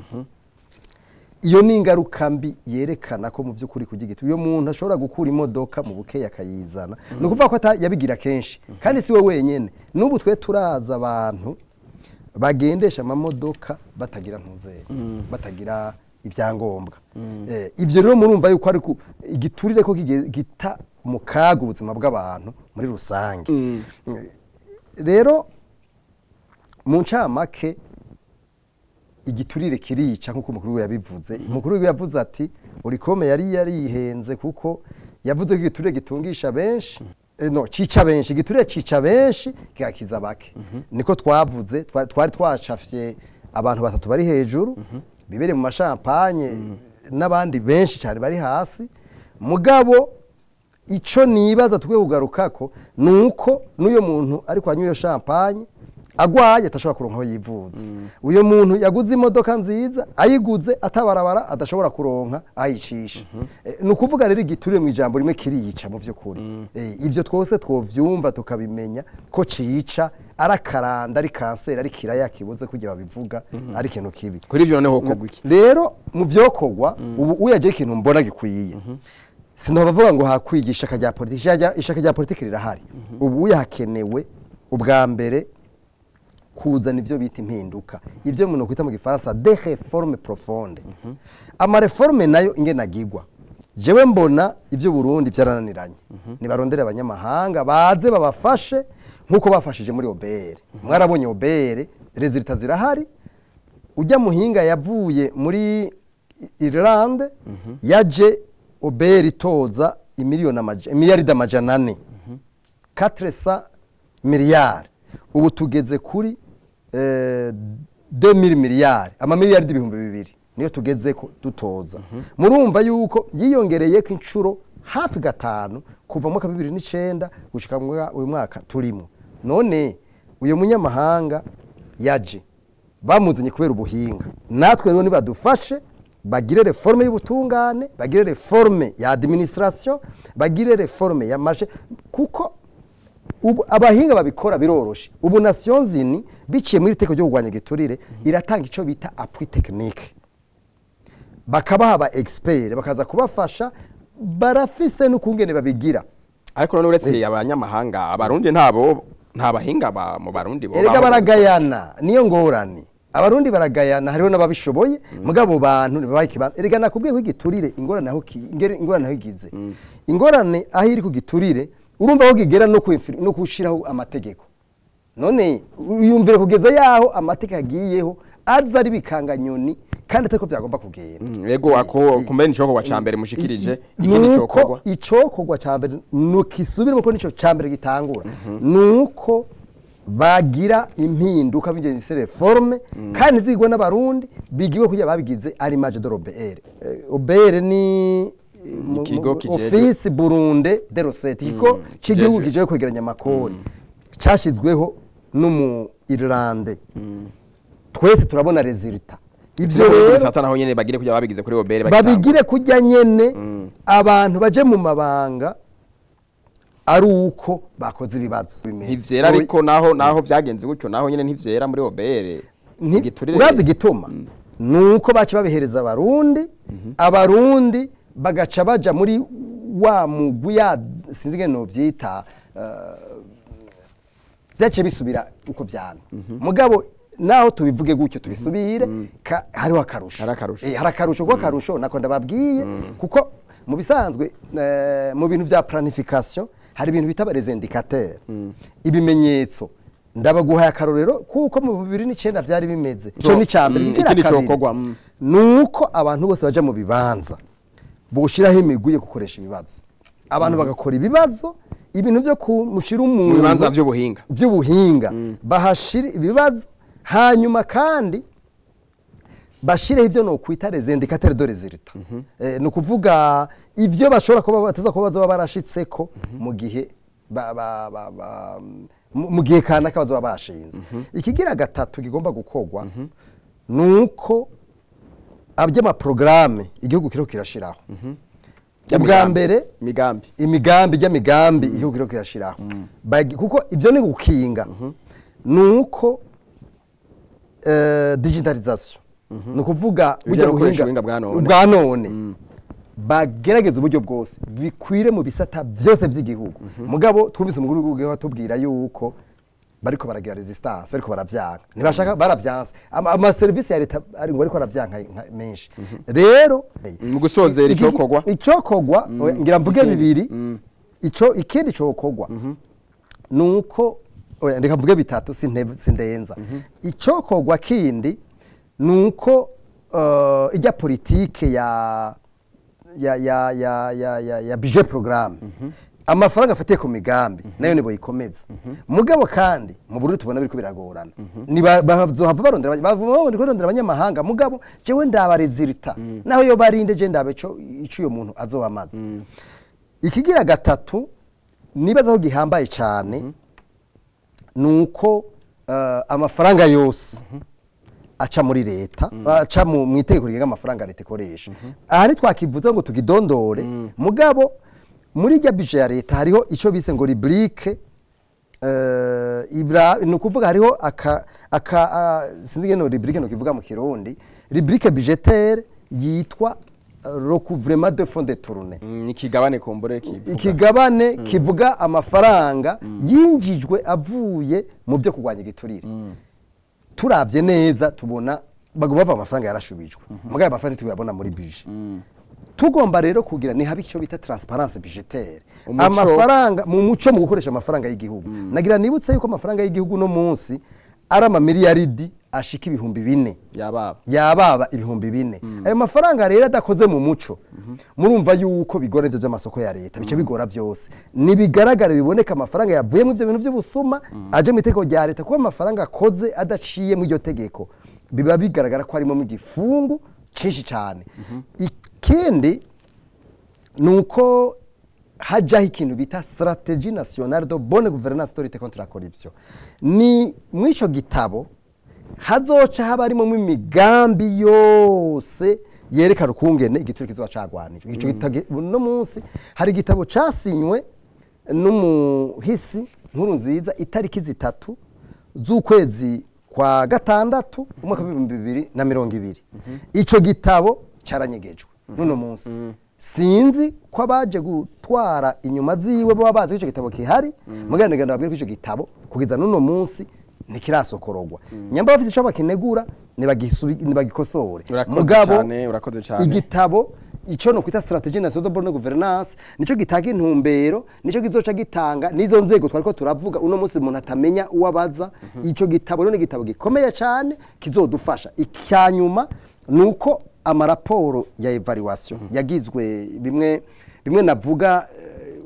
Iyo ni ingaruka mbi yerekana ko mu by'ukuri kurya igiti, uyo muntu ashobora gukura imodoka mu bukeya akayizana, ni ukuvuga ko yabigira kenshi, kandi si we wenyine. N'ubu twe turaza abantu bagendesha amamodoka batagira ntuzere, batagira ibyangombwa. Ibyo rero murumva yuko ari igiturire ko gita mu kaga ubuzima bw'abantu muri rusange. Rero mu ncamake, igiturire kirica, nk'uko umukuru we yabivuze. Umukuru we yavuze ati Olucome yari yarihenze, kuko yavuze ko igiturire gitungisha benshi, no cica benshi, igiturire cica benshi kigakiza bake. Niko twavuze, twari twacafye abantu batatu bari hejuru bibereye mu mashampanye n'abandi benshi cyane bari hasi. Mugabo ico nibaza tukwiye kugarukako nuko n'uyo muntu ariko anywa iyo champagne, agwaye atashobora kuronka aho yivuza. Uyo muntu yaguze imodoka nziza, ayiguze atabarabara, adashobora kuronka ayicisha. Ni ukuvuga rero igiturire mu ijambo rimwe kiriyica mu vy'ukuri. Ibyo twose twovyumva tukabimenya ko cica, arakaranda, ari kanseri, ari kiraya kibuze kugira babivuga, ari ikintu kibi. Kuri ivyo noneho hokorwa iki? Rero mu vyokorwa ubu uyaje, ikintu mbona gikwiye, sinobavuga ngo hakwigisha ishaka rya politiki. Ishaka rya politiki rirahari. Ubu hakenewe ubwa mbere kuzana ibyo bita impinduka, ibyo umuntu kwita mu Gifaransa des réformes profondes. Ama réformes nayo ingene agigwa, jewe mbona ibyo Burundi byarananiranye. Nibarondere abanyamahanga baze babafashe nk'uko bafashije muri OBR. Mwarabonye OBR, résultats zirahari. Ujya muhinga yavuye muri Irlande, yaje OBR itoza imiliyoni imiliyaridi 400, 400 miliyari. Ubu tugeze kuri 2000 miliyari, amamiliyaridi 2000 niyo tugeze ko dutoza. Murumva yuko yiyongereye ko inshuro hafi 5 kuva mu mwaka 2009 gushika mu uyu mwaka turimo. None uyu munyamahanga yaje bamuzanye kubera ubuhinga. Natwe rero nibadufashe bagire réforme y'ubutungane, bagire réforme ya administration, bagire réforme ya marché, kuko ubu abahinga babikora biroroshe. Ubu Nations Unies, biciye muri iteko ryo kurwanya igiturire, iratanga ico bita appui technique, bakabaha aba expert bakaza kubafasha, barafise n'ukungene babigira. Ariko none uretse abanyamahanga, Abarundi ntabo, nta bahinga ba mu Barundi bo Erega baho- baragayana, niyo ngorane. Abarundi baragayana, hariho n'ababishoboye, mugabo bantu ntibabaha ikibanza. Erega nakubwiye ko igiturire ingorane aho ingorane aho igize, ingorane aho iri ku giturire, urumva aho kigera no gushiraho amategeko. None yumvire kugeza yaho amategeko agiyeho aza ari bikanganyoni kandi atari ko byagomba kugenda. Yego, ako kumbe nicokorwa ca mbere mushikirije. Ikindi Nuko cokorwa? Icokorwa ca mbere nukisubiremo ko nico ca mbere gitangura, nuko bagira impinduka b'ingenzi, réformes, kandi zigwa n'Abarundi, bigiwe kugira babigize ari image de l'OBR. OBR ni Ikigo kijejwe- Office Burundais des recettes, ikigo c'igihugu kijejwe- kijejwe kwegeranya amakori, cashizweho n'umu Irlande. Twese turabona résultat. Ivyo rero Gisata naho nyene bagire kugira babigize kuri OBR bagitangura. Babigire kujya nyene, abantu baje mu mabanga ari uko bakoze ibibazo. Ntivyera, ariko naho vyagenze gutyo, naho nyene ntivyera muri OBR. Igiturire- Urazi igituma? Nuko baca babihereza Abarundi, Abarundi bagaca baja muri wa mugwi ya sinzi ingene novyita, vyaciye bisubira uko vyamye. Mugabo naho tubivuge gutyo tubisubire, hariho akarusho. Hari akarusho. Hari akarusho, kuko akarusho nako ndababwiye, kuko mu bisanzwe mu bintu vya planification hari ibintu bita les indicateurs, ibimenyetso. Ndabaguhaye akarorero kuko mu 2009 vyari bimeze. Ico ni cambere. Ikindi cokorwa, Nuko abantu bose baja mu bibanza boshiraho imigwi yo gukoresha ibibazo, abantu bagakora ibibazo, ibintu byo kumushira umuntu Mu bibanza vy'ubuhinga. By'ubuhinga bahashira ibibazo, hanyuma kandi bashireho ibyo nokwita les indicateurs de résultat. Ni ukuvuga ibyo bashobora kuba bateza kuba bazoba barashitseko mu gihe mu gihe kanaka bazoba bashinze. Ikigira gatatu gigomba gukorwa nuko aby'amaprograme igihugu kiriko kirashiraho. Ubwa mbere imigambi, imigambi y'amigambi igihugu kiriko kirashiraho, kuko ibyo ni gukinga, nuko digitalisation, ni ukuvuga burya buhinga bwa none, bagerageza uburyo bwose bikwire mu bisata byose by'igihugu. Mugabo twumvise umukuru w'igihugu atubwira yuko bariko baragira resistance, bariko baravyanka, ntibashaka, baravyanse ama service ya leta ari ngo ariko aravyanka menshi. Rero mu gusozera icokogwa, icokogwa ngira mvuge bibiri. Ico ikindi cokogwa nuko, oya ndeka mvuge bitatu sindenza. Icokogwa kindi nuko ijya politike ya ya ya ya ya ya ya budget programme, amafaranga afatiye ku migambi nayo nibo yikomeza. Mugabo kandi mu Burundi tubona biriko biragorana, ni bazohava barondera, barondera abanyamahanga. Mugabo jewe ndaba resultat, naho yo barinde je ndabe ico uyo muntu azoba amaze. Ikigira gatatu nibaza ko gihambaye cyane nuko amafaranga yose aca muri leta, aca mu itegeko rigenga amafaranga leta ikoresha. Aha ntitwakivuze ngo tugidondore, mugabo muri rya budget ya leta hariho ico bise ngo rubrique, ni ukuvuga hariho aka sinzi ngene rubrique no kivuga mu Kirundi, rubrique budgétaire yitwa recouvrement de fonds détournés. Ikigabane kumbure kivuga, ikigabane kivuga amafaranga yinjijwe avuye mu byo kurwanya igiturire. Turavye neza tubona bagomba bava amafaranga yarashubijwe, mugabo amafaranga tuyabona muri budget. Tugomba rero kugira ni habe icyo bita transparence budgétaire, amafaranga mu muco mu gukoresha amafaranga y'igihugu. Nagira nibutse yuko amafaranga y'igihugu no munsi ari amamiliyaridi ashika 4000, yababa 4000. Ayo mafaranga rero adakoze mu muco, murumva yuko bigora ivyo by'amasoko ya leta, bice bigora byose. Nibigaragara biboneka amafaranga yavuye mu ivyo bintu by'ubusuma aje mu itegeko rya leta, kuko amafaranga akoze adaciye mu iryo tegeko biba bigaragara ko harimo mu gifungu cinshi cyane. Ikindi nuko hajaho ikintu bita stratégie nationale de bonne gouvernance de lutte contre la corruption. Ni mw'ico gitabo hazoca haba harimo imigambi yose yerekana ukungene igiturire kizoba cagwanijwe. Ico gitabo no munsi hari igitabo casinywe n'umuhisi Nkurunziza itariki 3 z'ukwezi kwa gatandatu umwaka wa 2020. Ico gitabo caranyegejwe nuno munsi. Sinzi ko abaje gutwara inyuma ziwe baba bazi ico gitabo kihari, mugabo ndagenda babwira ko ico gitabo kugeza nuno munsi ntikirasokorogwa. Nyamba bafise ico bakinegura nibagikosore. Mugabo igitabo ico no kwita stratégie nationale de bonne gouvernance nico gitanga intumbero, nico kizoca gitanga nizo nzego twariko turavuga uno munsi umuntu atamenya uwabaza. Ico gitabo rero ni igitabo gikomeye cyane kizodufasha. Icyanyuma nuko amaraporo ya evaluation yagizwe bimwe bimwe navuga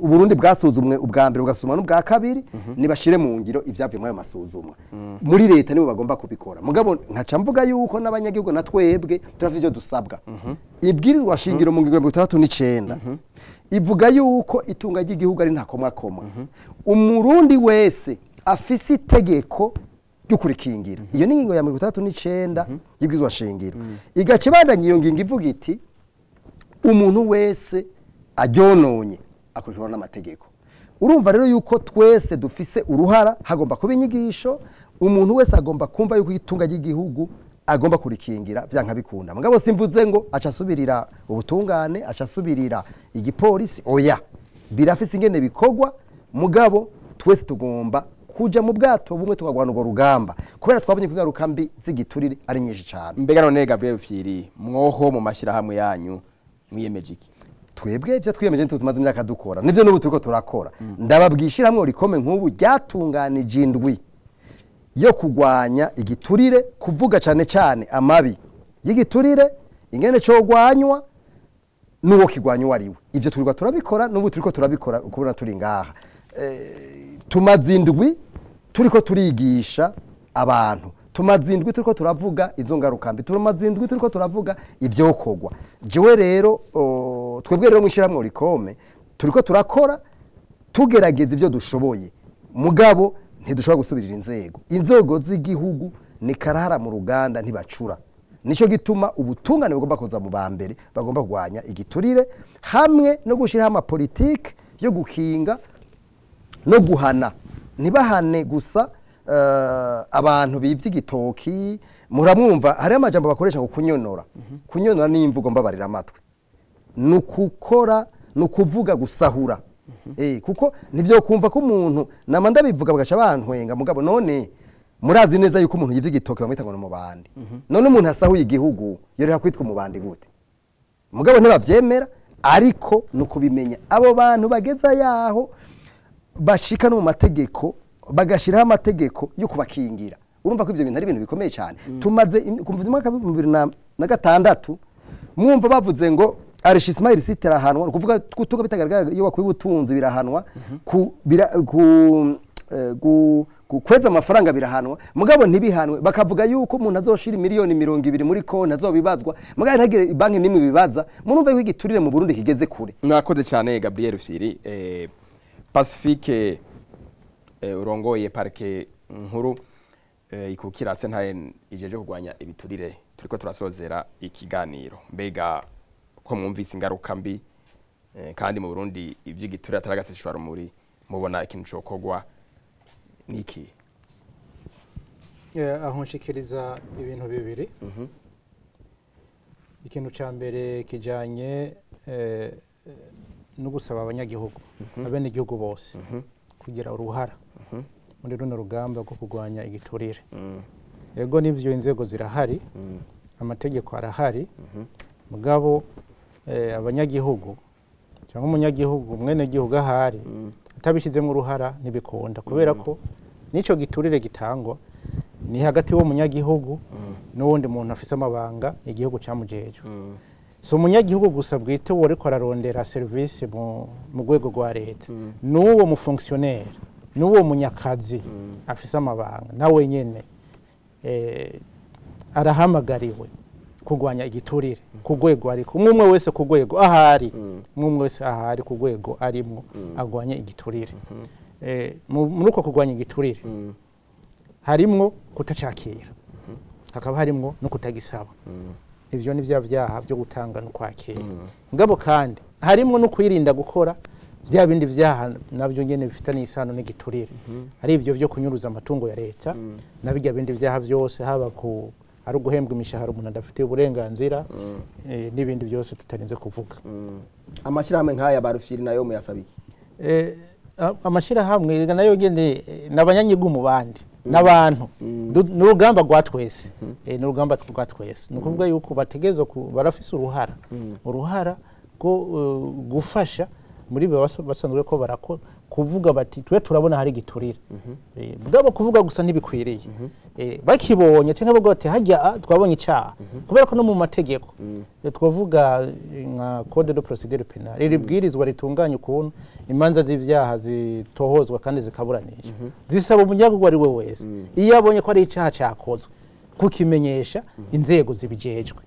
Uburundi bwasuzumwe ubwa mbere bugasuzumwa n'ubwa kabiri, nibashire mu ngiro ivyavuye muri ayo masuzumwa. Muri leta nibo bagomba kubikora. Mugabo nkaca mvuga yuko n'abanyagihugu na twebwe turafite ivyo dusabwa. Ibwirizwa shingiro mu ngingo ya 69 ivuga yuko itunga ry'igihugu ari ntakomwakomwa. Umurundi wese afise itegeko ryo kurikingira. Iyo ni ingingo ya 69 y'ibwirizwa shingiro. Igaca ibandanya iyo ngingo ivuga iti umuntu wese aryononye akurikirwa n'amategeko. Urumva rero yuko twese dufise uruhara, hagomba kuba inyigisho, umuntu wese agomba kumva yuko itunga ry'igihugu agomba kurikingira vyanka bikunda. Mugabo simvuze ngo aca asubirira ubutungane, aca asubirira igipolisi, oya. Birafise ingene bikogwa, mugabo twese tugomba kuja mu bwato bumwe tukagwana urwo rugamba, kubera twabonye ko ingaruka mbi z'igiturire ari nyinshi cyane. Mbega none Gabriel Rufyiri, mwoho mu mashirahamwe yanyu mwiyemeje iki? Twebwe ibyo twiyemeje tumaze imyaka dukora nivyo n'ubu turiko turakora. Ndababwishira hamwe rikome nk'ubu ryatunganije indwi yo kugwanya igiturire, kuvuga cyane cyane amabi y'igiturire, ingene cogwanywa n'uwo kigwanywa ariwe. Ivyo turirwa turabikora n'ubu turiko turabikora ukubona turi ngaha. Tumaze indwi turiko turigisha abantu, tumaze indwi turiko turavuga izo ngaruka mbi, tumaze indwi turiko turavuga ivyokogwa. Jewe rero twebwe rero mwishirahamwe Orikome turiko turakora, Tugerageza ibyo dushoboye, mugabo ntidushobora gusubirira inzego z'igihugu. Ni karahara mu ruganda, ntibacura. Nicyo gituma ubutungane bugomba kuza mu ba mbere bagomba kurwanya igiturire, hamwe no gushyiraho amapolitike yo gukinga no guhana. Ntibahane gusa abantu bivye igitoki. Muramwumva, hariho amajambo bakoresha ngo kunyonora. Kunyonora ni imvugo, mbabarira amatwi, ni ukukora, ni ukuvuga gusahura. Kuko nivyo kumva ko umuntu nama ndabivuga bagaca bantwenga. Mugabo none murazi neza yuko umuntu yivye igitoki bamwita ngo ni umubandi. None umuntu asahuye igihugu yoreka kwitwa umubandi gute? Mugabo ntibavyemera. Ariko ni ukubimenya, abo bantu bageza yaho bashika no mu mategeko, bagashiraho amategeko yo kubakingira. Urumva ko ivyo bintu ari ibintu bikomeye cyane. Tumaze kuva mu mwaka wa 2006 mwumva bavuze ngo enrichissement illicite irahanwa, ni ukuvuga gutunga bitagaragara. Iyo wakuye ubutunzi birahanwa, ku, bira, ku, eh, gu, kweza amafaranga birahanwa. Mugabo ntibihanwe. Bakavuga yuko umuntu azoshira miliyoni 20 muri konti azobibazwa, mugabo ntagire banki nimwe bibaza. Murumva yuko igiturire mu Burundi kigeze kure. Mwakoze cyane, Gabriel Rufyiri. Pacifique, urongoye parike nkuru ikukira sentare ijeje kurwanya ibiturire, turiko turasozera ikiganiro. Mbega ko mwumvise ingaruka mbi, kandi mu Burundi ivy'igiturire ataragaseshwa rumuri, mubona ikintu cokorwa niki? Aho nshikiriza ibintu bibiri. Ikintu cya mbere kijanye no gusaba abanyagihugu, abenegihugu bose kugira uruhara muri runo rugamba rwo kurwanya igiturire. Yego, nivyo, inzego zirahari, amategeko arahari, mugabo abanyagihugu cyangwa umunyagihugu, umwenegihugu ahari, atabishyizemo uruhara ntibikunda, kubera ko n'ico giturire gitangwa ni hagati y'uwo munyagihugu n'uwundi muntu afise amabanga igihugu camujejwe. Si umunyagihugu gusa bwite uwo ariko ararondera serivisi mu rwego rwa leta, n'uwo mu fonctionnaire, n'uwo munyakazi afise amabanga, nawe nyene arahamagariwe kurwanya igiturire ku rwego ariko. Umwe umwe wese ku rwego ahari, umwe umwe wese ahari ku rwego arimwo agwanye igiturire. Muri uko kurwanya igiturire harimwo kutacakira, hakaba harimwo no kutagisaba. Ivyo ni vya vyaha vyo gutanga no kwakira. Ngabo kandi harimwo no kwirinda gukora vya bindi vyaha navyo nyene bifitanye isano n'igiturire, ari ivyo vyo kunyuruza amatungo ya leta na bijya bindi vyaha vyose, haba ku ari uguhembwa imishahara umuntu adafitiye uburenganzira, n'ibindi byose tutarinze kuvuga. Amashyirahamwe nk'aya ba Rufyiri nayo muyasaba iki? Amashirahamwe erega nayo nyene n'abanyanyigu mu bandi n'abantu. Ni urugamba rwa twese. Ni urugamba rwa twese. Ni ukuvuga yuko bategerezwa barafise uruhara rwo gufasha muri bo basanzwe ko barakora, kuvuga bati twe turabona hari igiturire. Mugabo kuvuga gusa ntibikwiriye. Bakibonye cyangwa bavuga bati hajya twabonye icyaha, kubera ko no mu mategeko, twavuga nka code de procédure pénale, iri bwirizwa ritunganya ukuntu imanza z'ivyaha zitohozwa kandi zikaburanishwa, zisaba umunyagihugu ari we wese iyo abonye ko ari icyaha cyakozwe kukimenyesha inzego zibijejwe.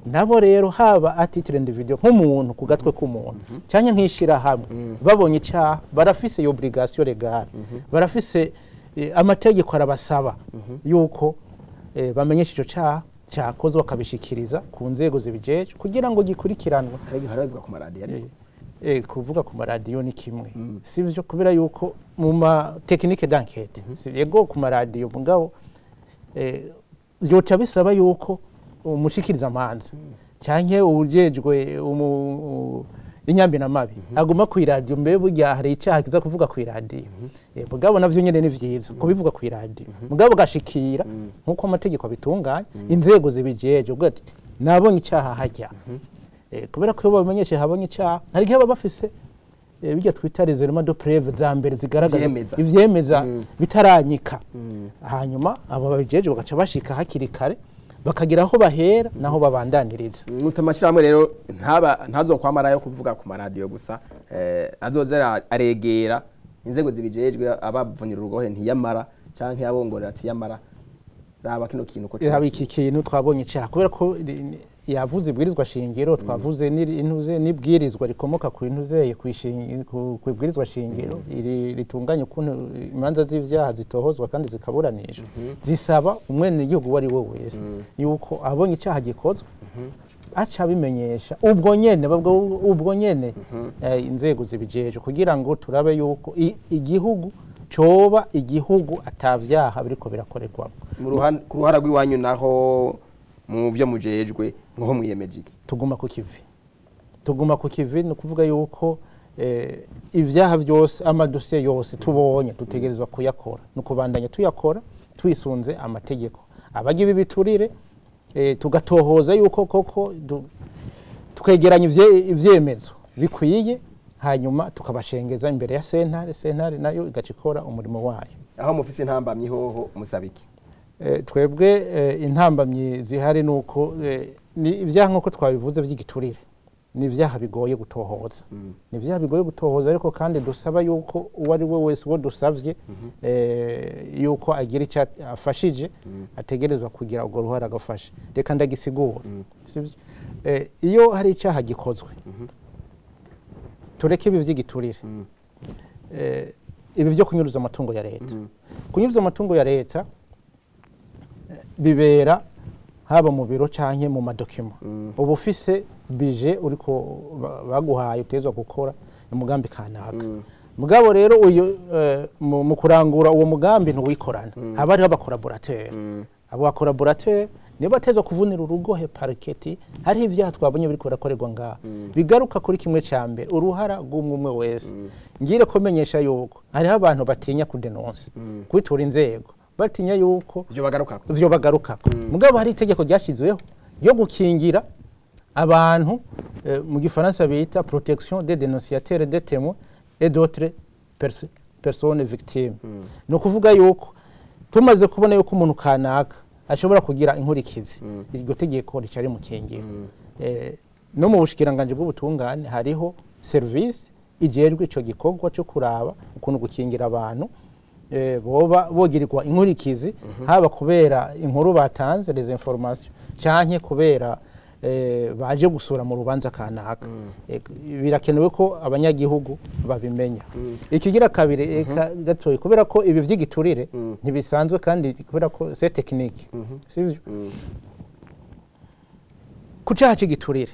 Nabo rero, haba à titre individuel, nk'umuntu ku gatwe k'umuntu, cyangwa nk'ishirahamwe, babonye icyaha barafise iyo obligation légale, barafise amategeko arabasaba yuko bamenyesha ico cyaha cyakozwe, bakabishikiriza ku nzego zibijejwe kugira ngo gikurikiranwe. Hari igihe babivuga ku maradiyo ariko. Kuvuga ku maradiyo ni kimwe, si byo, kubera yuko mu ma technique d'enquête, si yego ku maradiyo, mugabo byoca bisaba yuko umushikiriza amanza canke ujejwe inyambinamabi aguma ku iradiyo. Mbe burya hari icaha kiza kuvuga ku iradiyo? Mugabo navyo nyene ni vyiza kubivuga ku iradiyo, mugabo gashikira nkuko amategeko abitunganya inzego zibijejwe, uvuga ati nabonye icaha hajya. Kubera ko iyo babamenyeshe habonye icaha, hari igihe baba bafise bijya twita les éléments de preuve za mbere zigaragaza Ivyemeza. ivyemeza bitaranyika. Hanyuma abo babijeje bagaca bashika hakiri kare, bakagira aho bahera naho babandaniriza. Muta amashyirahamwe rero ntaba ntazokwamara yo kuvuga ku maradiyo gusa, azoza aregera inzego zibijejwe, abavunira urugohe ntiyamara, canke abongorera ati yamara raba kino kintu ko haba iki kintu twabonye icyaha, kubera ko Yavuze ibwirizwa shingiro, twavuze intuze n'ibwirizwa rikomoka ku intuze ku ibwirizwa shingiro iri ritunganya ukuntu imanza z'ivyaha zitohozwa kandi zikaburanishwa, zisaba umwenegihugu uwo ari we wese yuko abonye icaha gikozwe aca abimenyesha ubwo nyene, ubwo nyene inzego zibijeje, kugira ngo turabe yuko igihugu coba igihugu atavyaha biriko birakorerwamo. Ku ruhara rw'iwanyu naho, mu vyo mujejwe, nkoho mwiyemeje iki? Tuguma ku kivi, tuguma ku kivi. Ni ukuvuga yuko ivyaha byose, amadosiye yose tubonye, dutegerezwa kuyakora, ni ukubandanya tuyakora twisunze amategeko. Abagira ibiturire, tugatohoza yuko koko twegeranya ivyemezo bikwiye, hanyuma tukabashengeza imbere ya sentare, sentare nayo igaca ikora umurimo wayo. Aho mufise intambamyi hoho musaba iki? Twebwe intambamyi zihari ni uko ni ibyaha nk'uko twabivuze by'igiturire, ni ibyaha bigoye gutohoza, ni ibyaha bigoye gutohoza, ariko kandi dusaba yuko uwo ari we wese, uwo dusavye yuko agira icyo afashije, ategerezwa kugira urwo ruhara agafasha. Reka ndagisigura, sibyo? Iyo hari icyaha gikozwe, tureke ibi by'igiturire, ibi byo kunyuruza amatungo ya leta. Kunyuruza amatungo ya leta bibera haba mu biro canke mu ma documents. Uba ufise budget uriko baguhaye, utezwa gukora umugambi kanaka. Mugabo rero uyu mu kurangura uwo mugambi ntuwikorana, haba hariho aba collaborateurs. Abo ba collaborateurs nibo batezwa kuvunira urugohe parquet. Hariho ivyaha twabonye biriko birakorerwa ngaha, bigaruka kuri kimwe ca mbere, uruhara rw'umwe umwe wese. Ngire ko menyesha yuko hariho abantu batinya kudenonsa, kwitura inzego, batinya yuko ivyo bagarukako. Ivyo bagarukako. Mugabo hari itegeko ryashyizweho ryo gukingira abantu, mu gifaransa bita protection des dénonciateurs, des témoins et d'autres personnes victimes. Ni ukuvuga yuko tumaze kubona yuko umuntu kanaka ashobora kugira inkurikizi, iryo tegeko rica rimukingira. No mu bushikiranganji bw'ubutungane hariho service ijejwe ico gikorwa cyo kuraba ukuntu gukingira abantu boba bogirirwa inkurikizi, haba kubera inkuru batanze, les informations, canke kubera baje gusura mu rubanza kanaka. Birakenewe ko abanyagihugu babimenya. Ikigira kabiri, eka gatoyi, kubera ko ibi vy'igiturire ntibisanzwe, kandi kubera ko c'est technique, sivyo? Ku caha c'igiturire,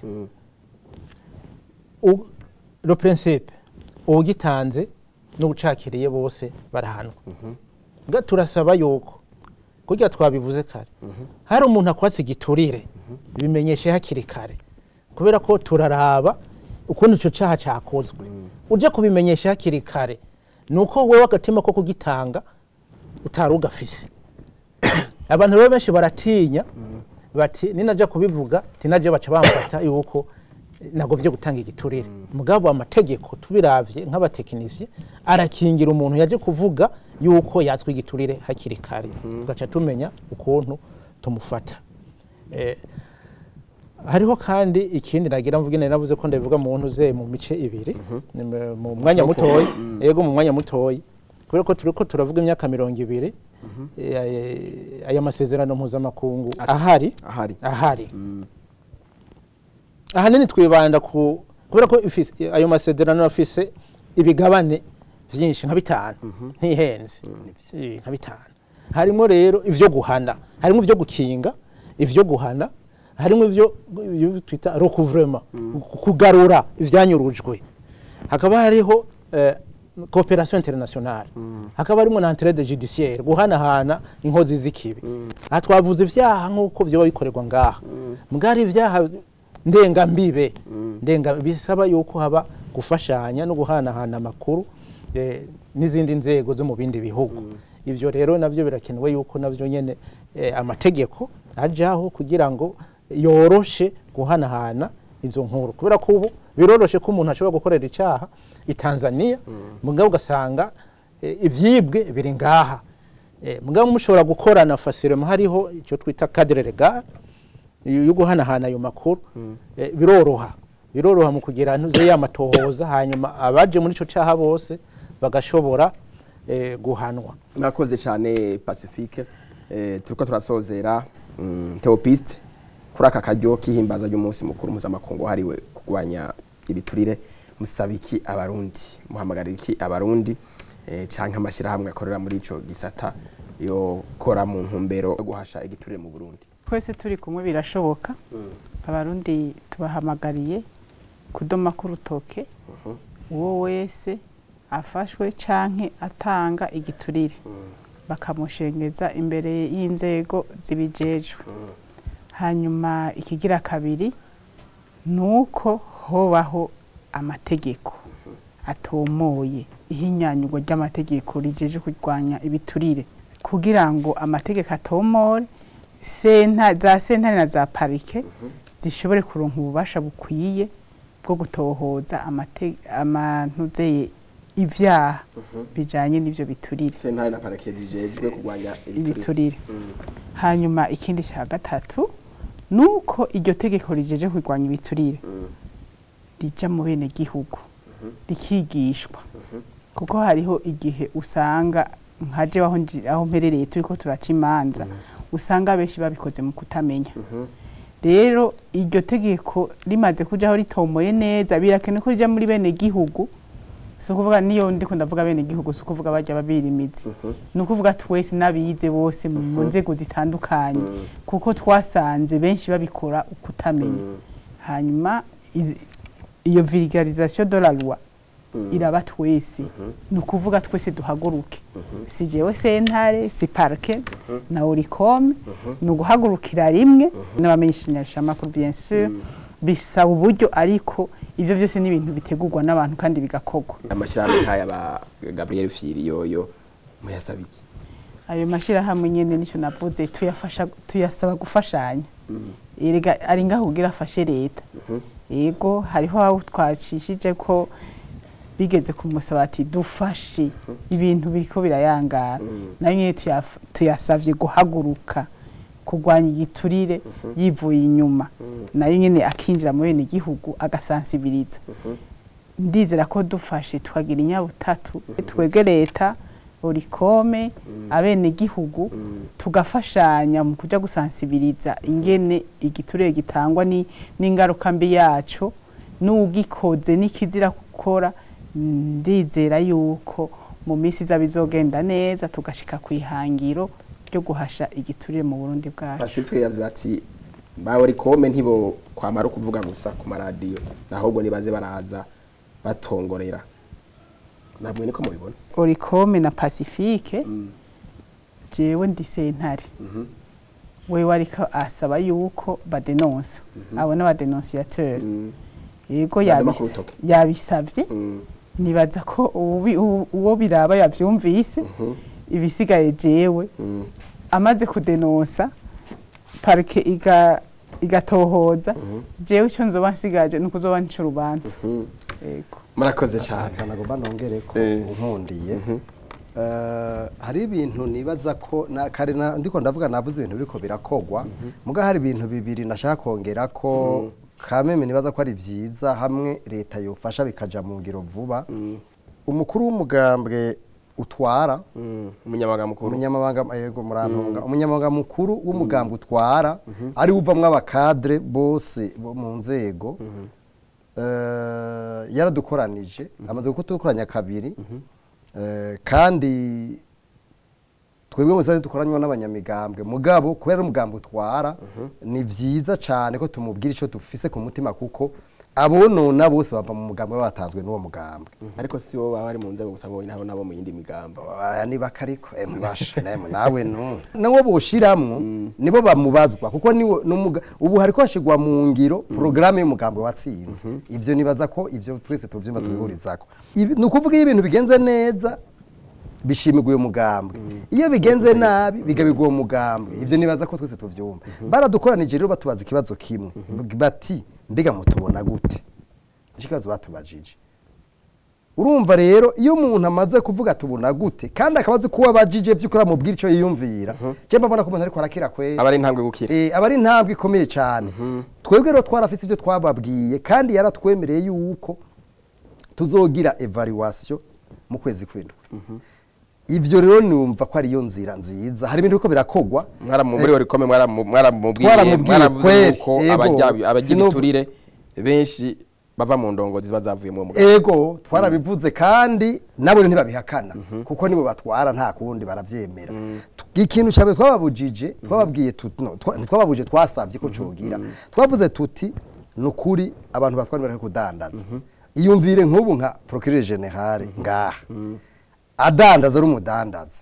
le principe, uwugitanze n'uwucakiriye bose barahanwa. Nga turasaba yuko kurya twabivuze kare, hari umuntu akwatse igiturire, bimenyeshe hakiri kare, kubera ko turaraba ukuntu ico caha cakozwe. Uje kubimenyesha hakiri kare, nuko wewe agatima ko kugitanga utari ugafise. Abantu rero benshi baratinya, bati ninaja kubivuga tinaje baca bamfata yuko nagovye gutanga igiturire. Mugabo amategeko, tubiravye nk'abatekinisiye, arakingira umuntu yaje kuvuga yuko yatswe igiturire hakiri kare, tugaca tumenya ukuntu tumufata. Hariho kandi ikindi nagira mvuge, nari navuze ko ndabivuga mu ntuze mu mice ibiri, ni mu mwanya mutoyi. Yego, mu mwanya mutoyi, kubera ko turiko turavuga imyaka 20 aya masezerano mpuzamakungu ahari. Ahari. Ahari. Ahanini twibanda ku kubera ko ayo masezerano afise ibigabane vyinshi nka bitanu, ntihenze, nka bitanu. Harimo rero ivyo guhana, harimo ivyo gukinga, ivyo guhana, harimo ivyo twita recouvrement, kugarura ivyanyurujwe, hakaba hariho coopération internationale, hakaba harimo na entraide judiciaire, guhanahana inkozi z'ikibi. Aha twavuze ivyaha nk'uko vyoba bikorerwa ngaha, mbwari ivyaha ndengambibe, ndenga bisaba yuko haba gufashanya no guhanahana amakuru n'izindi nzego zo mu bindi bihugu. Ivyo rero navyo birakenewe yuko navyo nyene amategeko ajaho kugira ngo yoroshe guhanahana izo nkuru, kubera ko ubu biroroshe ko umuntu ashobora gukorera icaha i Tanzania, mugabo ugasanga ivyibwe biri ngaha. Mugabo mushobora gukorana facilement, hariho icyo twita cadre légal yo guhanahana ayo makuru. Biroroha mu kugira ntuze y'amatohoza, hanyuma abaje muri ico caha bose bagashobora guhanwa. Murakoze cyane, Pacifique. Turiko turasozera. Theopiste. Kuri aka karyo k'ihimbaza ry'umunsi mukuru mpuzamakungu wahariwe kurwanya ibiturire, musaba iki Abarundi, muhamagarira iki Abarundi canke amashyirahamwe akorera muri ico gisata yokora mu ntumbero yo guhasha igiturire mu Burundi? Twese turi kumwe birashoboka. Abarundi tubahamagariye kudoma k'urutoke uwo wese afashwe canke atanga igiturire, bakamushengeza imbere y'inzego zibijejwe. Hanyuma ikigira kabiri nuko hobaho amategeko atomoye, ihinyanyurwa ry'amategeko rijeje kurwanya ibiturire, kugira ngo amategeko atomore, senta za sentare na za parike zishobore kuronka ububasha bukwiye bwo gutohoza amantuzeye ivyaha bijanye n'ivyo biturire. Sentare na parike zijejwe kurwanya ibiturire. Ibiturire. Hanyuma ikindi cya gatatu nuko iryo tegeko rijeje kurwanya ibiturire rija mu bene gihugu, rikigishwa, kuko hariho igihe usanga nkaje aho mperereye turiko turaca imanza, usanga benshi babikoze mu kutamenya. Rero iryo tegeko rimaze kujaho ritomoye neza, birakenewe ko rija muri bene gihugu. Si ukuvuga niyo ndiko ndavuga bene gihugu, si ukuvuga bajya babirimizi, ni ukuvuga twese n'abize bose mu nzego zitandukanye, kuko twasanze benshi babikora ukutamenya. Hanyuma iyo vulgarisation de la loi iraba twese, ni ukuvuga twese duhaguruke, si jewe sentare, si parke na Olucome, ni uguhagurukira rimwe n'abamenyeshamakuru bien sûr. Bisaba uburyo, ariko ivyo vyose ni ibintu bitegurwa n'abantu kandi bigakorwa. Amashyirahamwe nk'aya ba Gabriel Rufyiri yoyo muyasaba iki? Ayo mashyirahamwe nyene nicyo navuze, tuyafasha, tuyasaba gufashanya. Erega ari ngaho kugira afashe leta. Yego, hariho aho twacishije ko bigeze kumusaba ati dufashe, ibintu biriko birayangara. Nayo nyene tuyasavye guhaguruka kurwanya igiturire yivuye inyuma, nayo nyene akinjira mu bene gihugu agasansibiriza. Ndizera ko dufashe tukagira inyabutatu, twege leta, Olucome, abene gihugu, tugafashanya mu kuja gusansibiriza ingene igiturire gitangwa ni n'ingaruka mbi yaco, n'ugikoze n'ikizira gukora, ndizera yuko mu minsi iza bizogenda neza, tugashika ku ihangiro ryo guhasha igiturire mu Burundi bwacu. Pacifique yavuze ati ba Olucome ntibo kwamara kuvuga gusa ku maradiyo, ahubwo nibaze baraza batongorera. Ntabwo niko mubibona? Olucome na Pacifique, jewe ndi sentare, wewe ariko asaba yuko badenonsa, abo n'abadénonciateur. Yego. Badoma ku rutoke. Yabisavye. Nibaza ko uwo biraba yavyumvise. Ibisigaye jewe amaze kudenonsa, parike igatohoza, jewe ico nzoba nsigaje ni ukuzoba nca urubanza. Yego. Murakoze cyane. Kanagomba nongere ko unkundiye. Hari ibintu nibaza ko na kare ndiko ndavuga, navuze ibintu biriko birakogwa, muga hari ibintu bibiri nashaka kongera ko kameme nibaza ko ari vyiza hamwe leta yofasha bikaja mu ngiro vuba. Umukuru w'umugambwe utwara, Umunyamabanga mukuru. Umunyamabanga, yego, murantunga, umunyamabanga mukuru w'umugambwe utwara, ari uvamwo abacadres bose bo mu nzego, yaradukoranije, amaze kudukoranya kabiri. Kandi twebwe musanzwe dukoranywa n'abanyamigambwe, mugabo kubera umugambwe utwara, ni vyiza cane ko tumubwira ico dufise ku mutima, kuko abonona bose bava mu mugambwe, batanzwe n'uwo mugambwe. Ariko si bo baba bari mu nzego gusa bonyine, habo nabo mu yindi migambo. Aya niba kariko emwe basha nemwe nawe nu nawo boshiramwo nibo bamubazwa, kuko niwo ubu hariko hashigwa mu ngiro programme y'umugambwe watsinze. Ivyo nibaza ko ivyo twese tuvyumva, tubihurizako. Ni ukuvuga iyo ibintu bigenze neza bishimirwa uyo mugambwe, iyo bigenze nabi bigabirwa uwo mugambwe. Ivyo nibaza ko twese tuvyumva. Baradukoranije rero batubaza ikibazo kimwe, bati mbega mutubona gute? Nico kibazo batubajije. Urumva rero, iyo umuntu amaze kuvuga tubona gute, kandi akabazo kuba abajije vy'ukuri amubwira ico yiyumvira, je mbabona ko umuntu ariko arakira kwera. Aba ari intambwe gukira. Aba ari intambwe ikomeye cyane. Twebwe rero twarafise ivyo twababwiye, kandi yaratwemereye yuko tuzogira évaluation mu kwezi kw'indwi. Ivyo rero numva ko ariyo nzira nziza. Hari ibintu ko birakogwa. Muri Orikome mwaramubwiye, Twaramubwiye kweri, ko yego. abajya ibiturire benshi bava mu ndongozi bazavuye mu mugabo. Ego, twarabivuze kandi nabo ntibabihakana kuko nibo batwara, nta kundi, baravyemera. Ikintu cyabe twababujije, twababwiye no, ntitwababujije, twasavye ko cogira. Twavuze tuti nukuri abantu batwara bareke kudandaza. Iyumvire nk'ubu nka procureur général ngaha adandaza, ari umudandaza.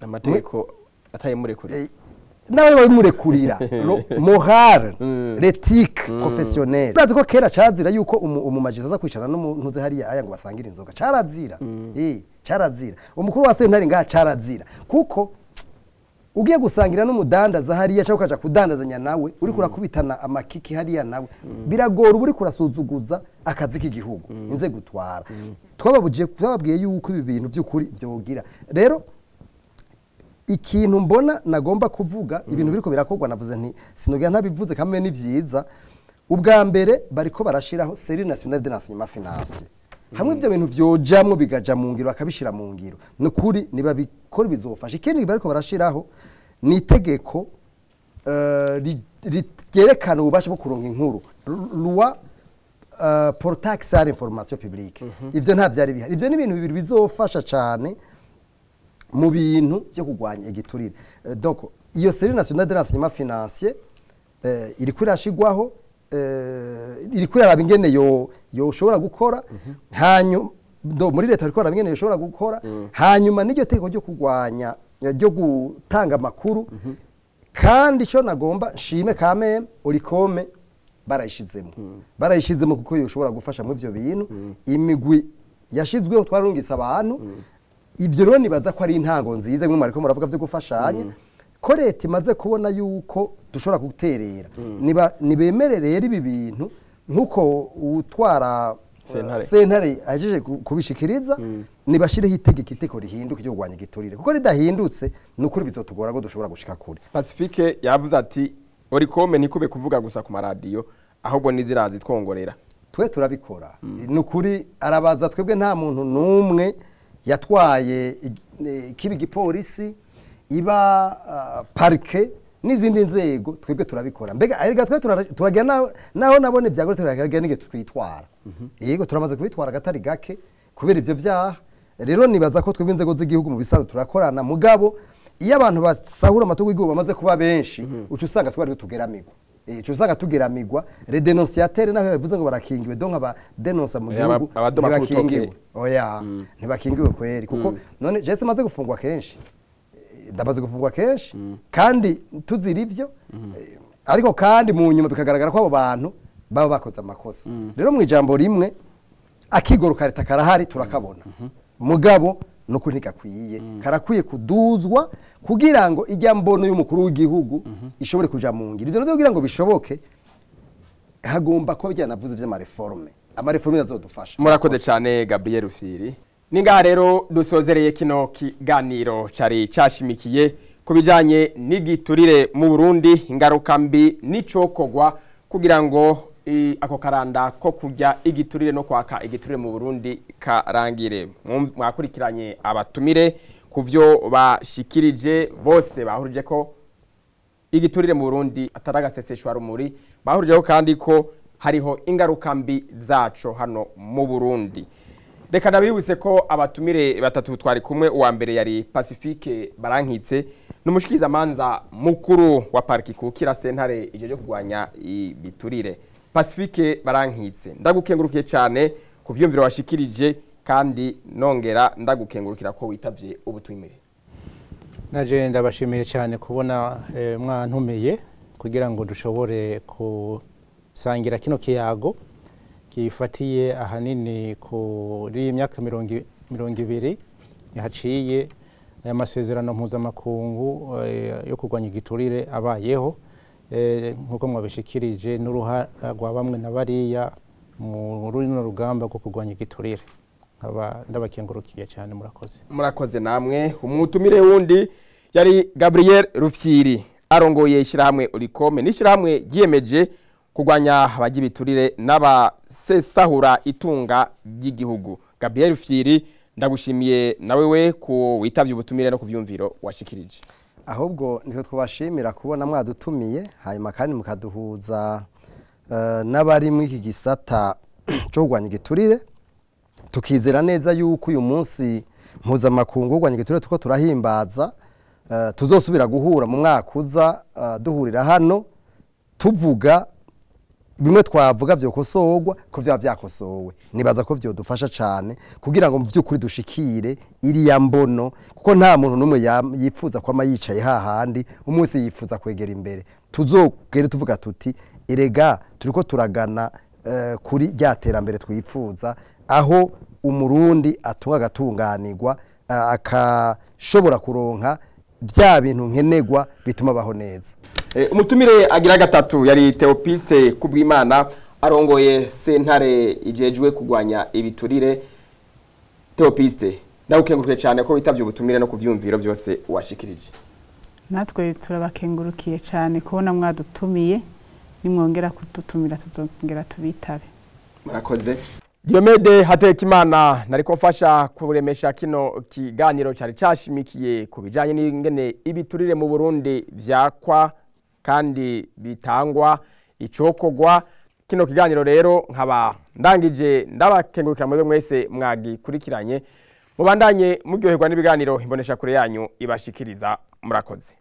Amategeko atayemurekure. Nawe babimurekurira morale, l'éthique professionnelle. Urazi ko kera cazira yuko umumajisi aza kwicarana n'umuntu uzi hariya aya ngo basangire inzoga. Carazira, carazira. Umukuru wa sentare ngaha carazira, kuko ugiye gusangira n'umudandaza hariya cyangwa ukaja kudandazanya nawe, uriko urakubitana amakiki hariya nawe, biragora, uba uriko urasuzuguza akazi k'igihugu, inzego utwara. Twababujije, twababwiye yuko ibi bintu by'ukuri vyogira. Rero ikintu mbona nagomba kuvuga, ibintu biriko birakorwa, navuze nti sinogira ntabivuze kamwe, ni vyiza. Ubwa mbere bariko barashiraho cellule nationale de renseignement financier. Hamwe ibyo bintu vyojamwo bigaja mu ngiro, bakabishira mu ngiro, nukuri nibabikora bizofasha. Ikindi bariko barashiraho ni itegeko ryerekana ububasha bwo kuronka inkuru, loi portant accès à l'information publique. Ivyo nta vyari bihari. Ivyo ni ibintu bibiri bizofasha cane mu bintu byo kurwanya igiturire. Donc iyo cellule nationale de renseignement financier iriko irashigwaho, iriko iraraba ingene yo yoshobora gukora. Hanyuma muri leta bariko baraba ingene yoshobora gukora. Hanyuma n'iryo tegeko ryo kurwanya, ryo gutanga amakuru. Kandi ico nagomba nshime kameme, Orikome barayishizemo kuko yoshobora gufasha muri ivyo bintu. Imigwi yashizweho, twarungise abantu. Ivyo rero nibaza ko ari intango nziza. Mwe mwariko muravuga vyo gufashanya, ko leta imaze kubona yuko dushobora guterera, niba nibemere rero ibi bintu nkuko utwara Sentare. Sentare ajeje kubishikiriza, nibashireho itegeko, iteko rihinduka ryo kurwanya igiturire, kuko ridahindutse nukuri bizotugora ko dushobora gushika kure. Pacifique yavuze ati Orikome ntikube kuvuga gusa ku maradiyo, ahubwo nizirazi twongorera. Twe turabikora nukuri. Arabaza twebwe, nta muntu n'umwe yatwaye kiba igipolisi, iba parquet n'izindi nzego, twebwe turabikora. Mbega erega twe turagira naho nabone ibyago, turagira n'ige twitwara. Yego, turamaze kubitwara agatari gake kubera ivyo vyaha. Rero nibaza ko twebwe inzego z'igihugu mu bisanzwe turakorana, mugabo iyo abantu basahura amatungo y'igihugu bamaze kuba benshi, uca usanga twari tugeramigwa. Uca usanga tugeramigwa. Les dénonciateurs, naho yavuze ngo barakingiwe, donc aba dénonça mu gihugu abadoma ku rutoke. ntibakingiwe. Oya, ntibakingiwe kweri, kuko none jese maze gufungwa kenshi. Ndamaze gufungwa kenshi kandi tuzira ivyo. Ariko kandi mu nyuma bikagaragara ko abo bantu baba bakoze amakosa. Rero mu ijambo rimwe, akigoro ka leta karahari, turakabona, mugabo nuko ntigakwiye, karakwiye kuduzwa kugira ngo ijya mbono y'umukuru w'igihugu ishobore kuja mu ngiro. Ivyo navyo kugira ngo bishoboke hagomba kuba byanavuze vy'ama réformes. Ama réformes azodufasha. Murakoze cyane, Gabriel Rufyiri. Ni ngaha rero dusozereye kino kiganiro cari cashimikiye ku bijanye n'igiturire mu Burundi, ingaruka mbi n'icokogwa kugira ngo ako karanda ko kurya igiturire no kwaka igiturire mu Burundi karangire. Mwakurikiranye abatumire ku vyo bashikirije. Bose bahurije ko igiturire mu Burundi atari agaseseshwa rumuri. Bahurijeho kandi ko hariho ingaruka mbi zaco hano mu Burundi. Reka ndabibutse ko abatumire batatu twari kumwe, uwa mbere yari Pacifique Barankitse, n'umushikirizamanza mukuru wa parquet kukira sentare ijeje kurwanya ibiturire. Pacifique Barankitse, ndagukengurukiye cyane ku vyumviro washikirije, kandi nongera ndagukengurukira ko witavye ubutumire. Naje ndabashimiye cyane kubona mwantumiye kugira ngo dushobore gusangira kino kiyago gifatiye ahanini kuri iyi myaka 20 yahaciye aya masezerano mpuzamakungu yo kurwanya igiturire abayeho, nk'uko mwabishikirije, n'uruhara rwa bamwe na bariya mu runo rugamba rwo kurwanya igiturire. Nkaba ndabakengurukiye cyane, murakoze. Murakoze namwe. Umutumire wundi yari Gabriel Rufyiri, arongoye ishyirahamwe Orikome, n'ishyirahamwe ryiyemeje kurwanya abagira ibiturire n'abasesahura itunga ry'igihugu. Gabriel Rufyiri, Ndagushimiye nawe we ku witavye ubutumire no kuvyumviro washikirije. Ahubwo nitwe twabashimira kubona mwadutumiye, hanyuma kandi mukaduhuza n'abari muri iki gisata cyo kurwanya igiturire, tukizera neza yuko uyu munsi mpuzamakungu wo kurwanya igiturire tuko turahimbaza, tuzosubira guhura mu mwaka uza, duhurira hano tuvuga bimwe twavuga vyokosorwa ko vyaba vyakosowe. Nibaza ko vyodufasha cane kugira ngo mu vy'ukuri dushikire iriya mbono, kuko nta muntu n'umwe yipfuza kwama yicaye hahandi, umunsi yifuza kwegera imbere. Tuzogere tuvuga tuti erega turiko turagana kuri rya terambere twifuza, aho Umurundi atunga agatunganirwa, akashobora kuronka bya bintu nkenerwa bituma abaho neza. Umutumire agira gatatu yari Theopiste Kubwimana, arongoye sentare ijejwe kugwanya ibiturire. Theopiste, ndagukengurukiye cyane ko witavye ubutumire no kuvyumviro byose washikirije. Natwe turabakengurukiye cyane kubona mwadutumiye, nimwongera kudutumira tuzongera tubitabe. Murakoze. Diomede Hatekimana nariko mfasha kuremesha kino kiganiro cyari cashimikiye ku bijanye n'ingene ibiturire mu Burundi vyakwa kandi bitangwa icokogwa. Kino kiganiro rero nkaba ndangije ndabakengurukira mwebwe mwese mwagikurikiranye, mubandanye muryoherwa n'ibiganiro imbonesha kure yanyu ibashikiriza. Murakoze.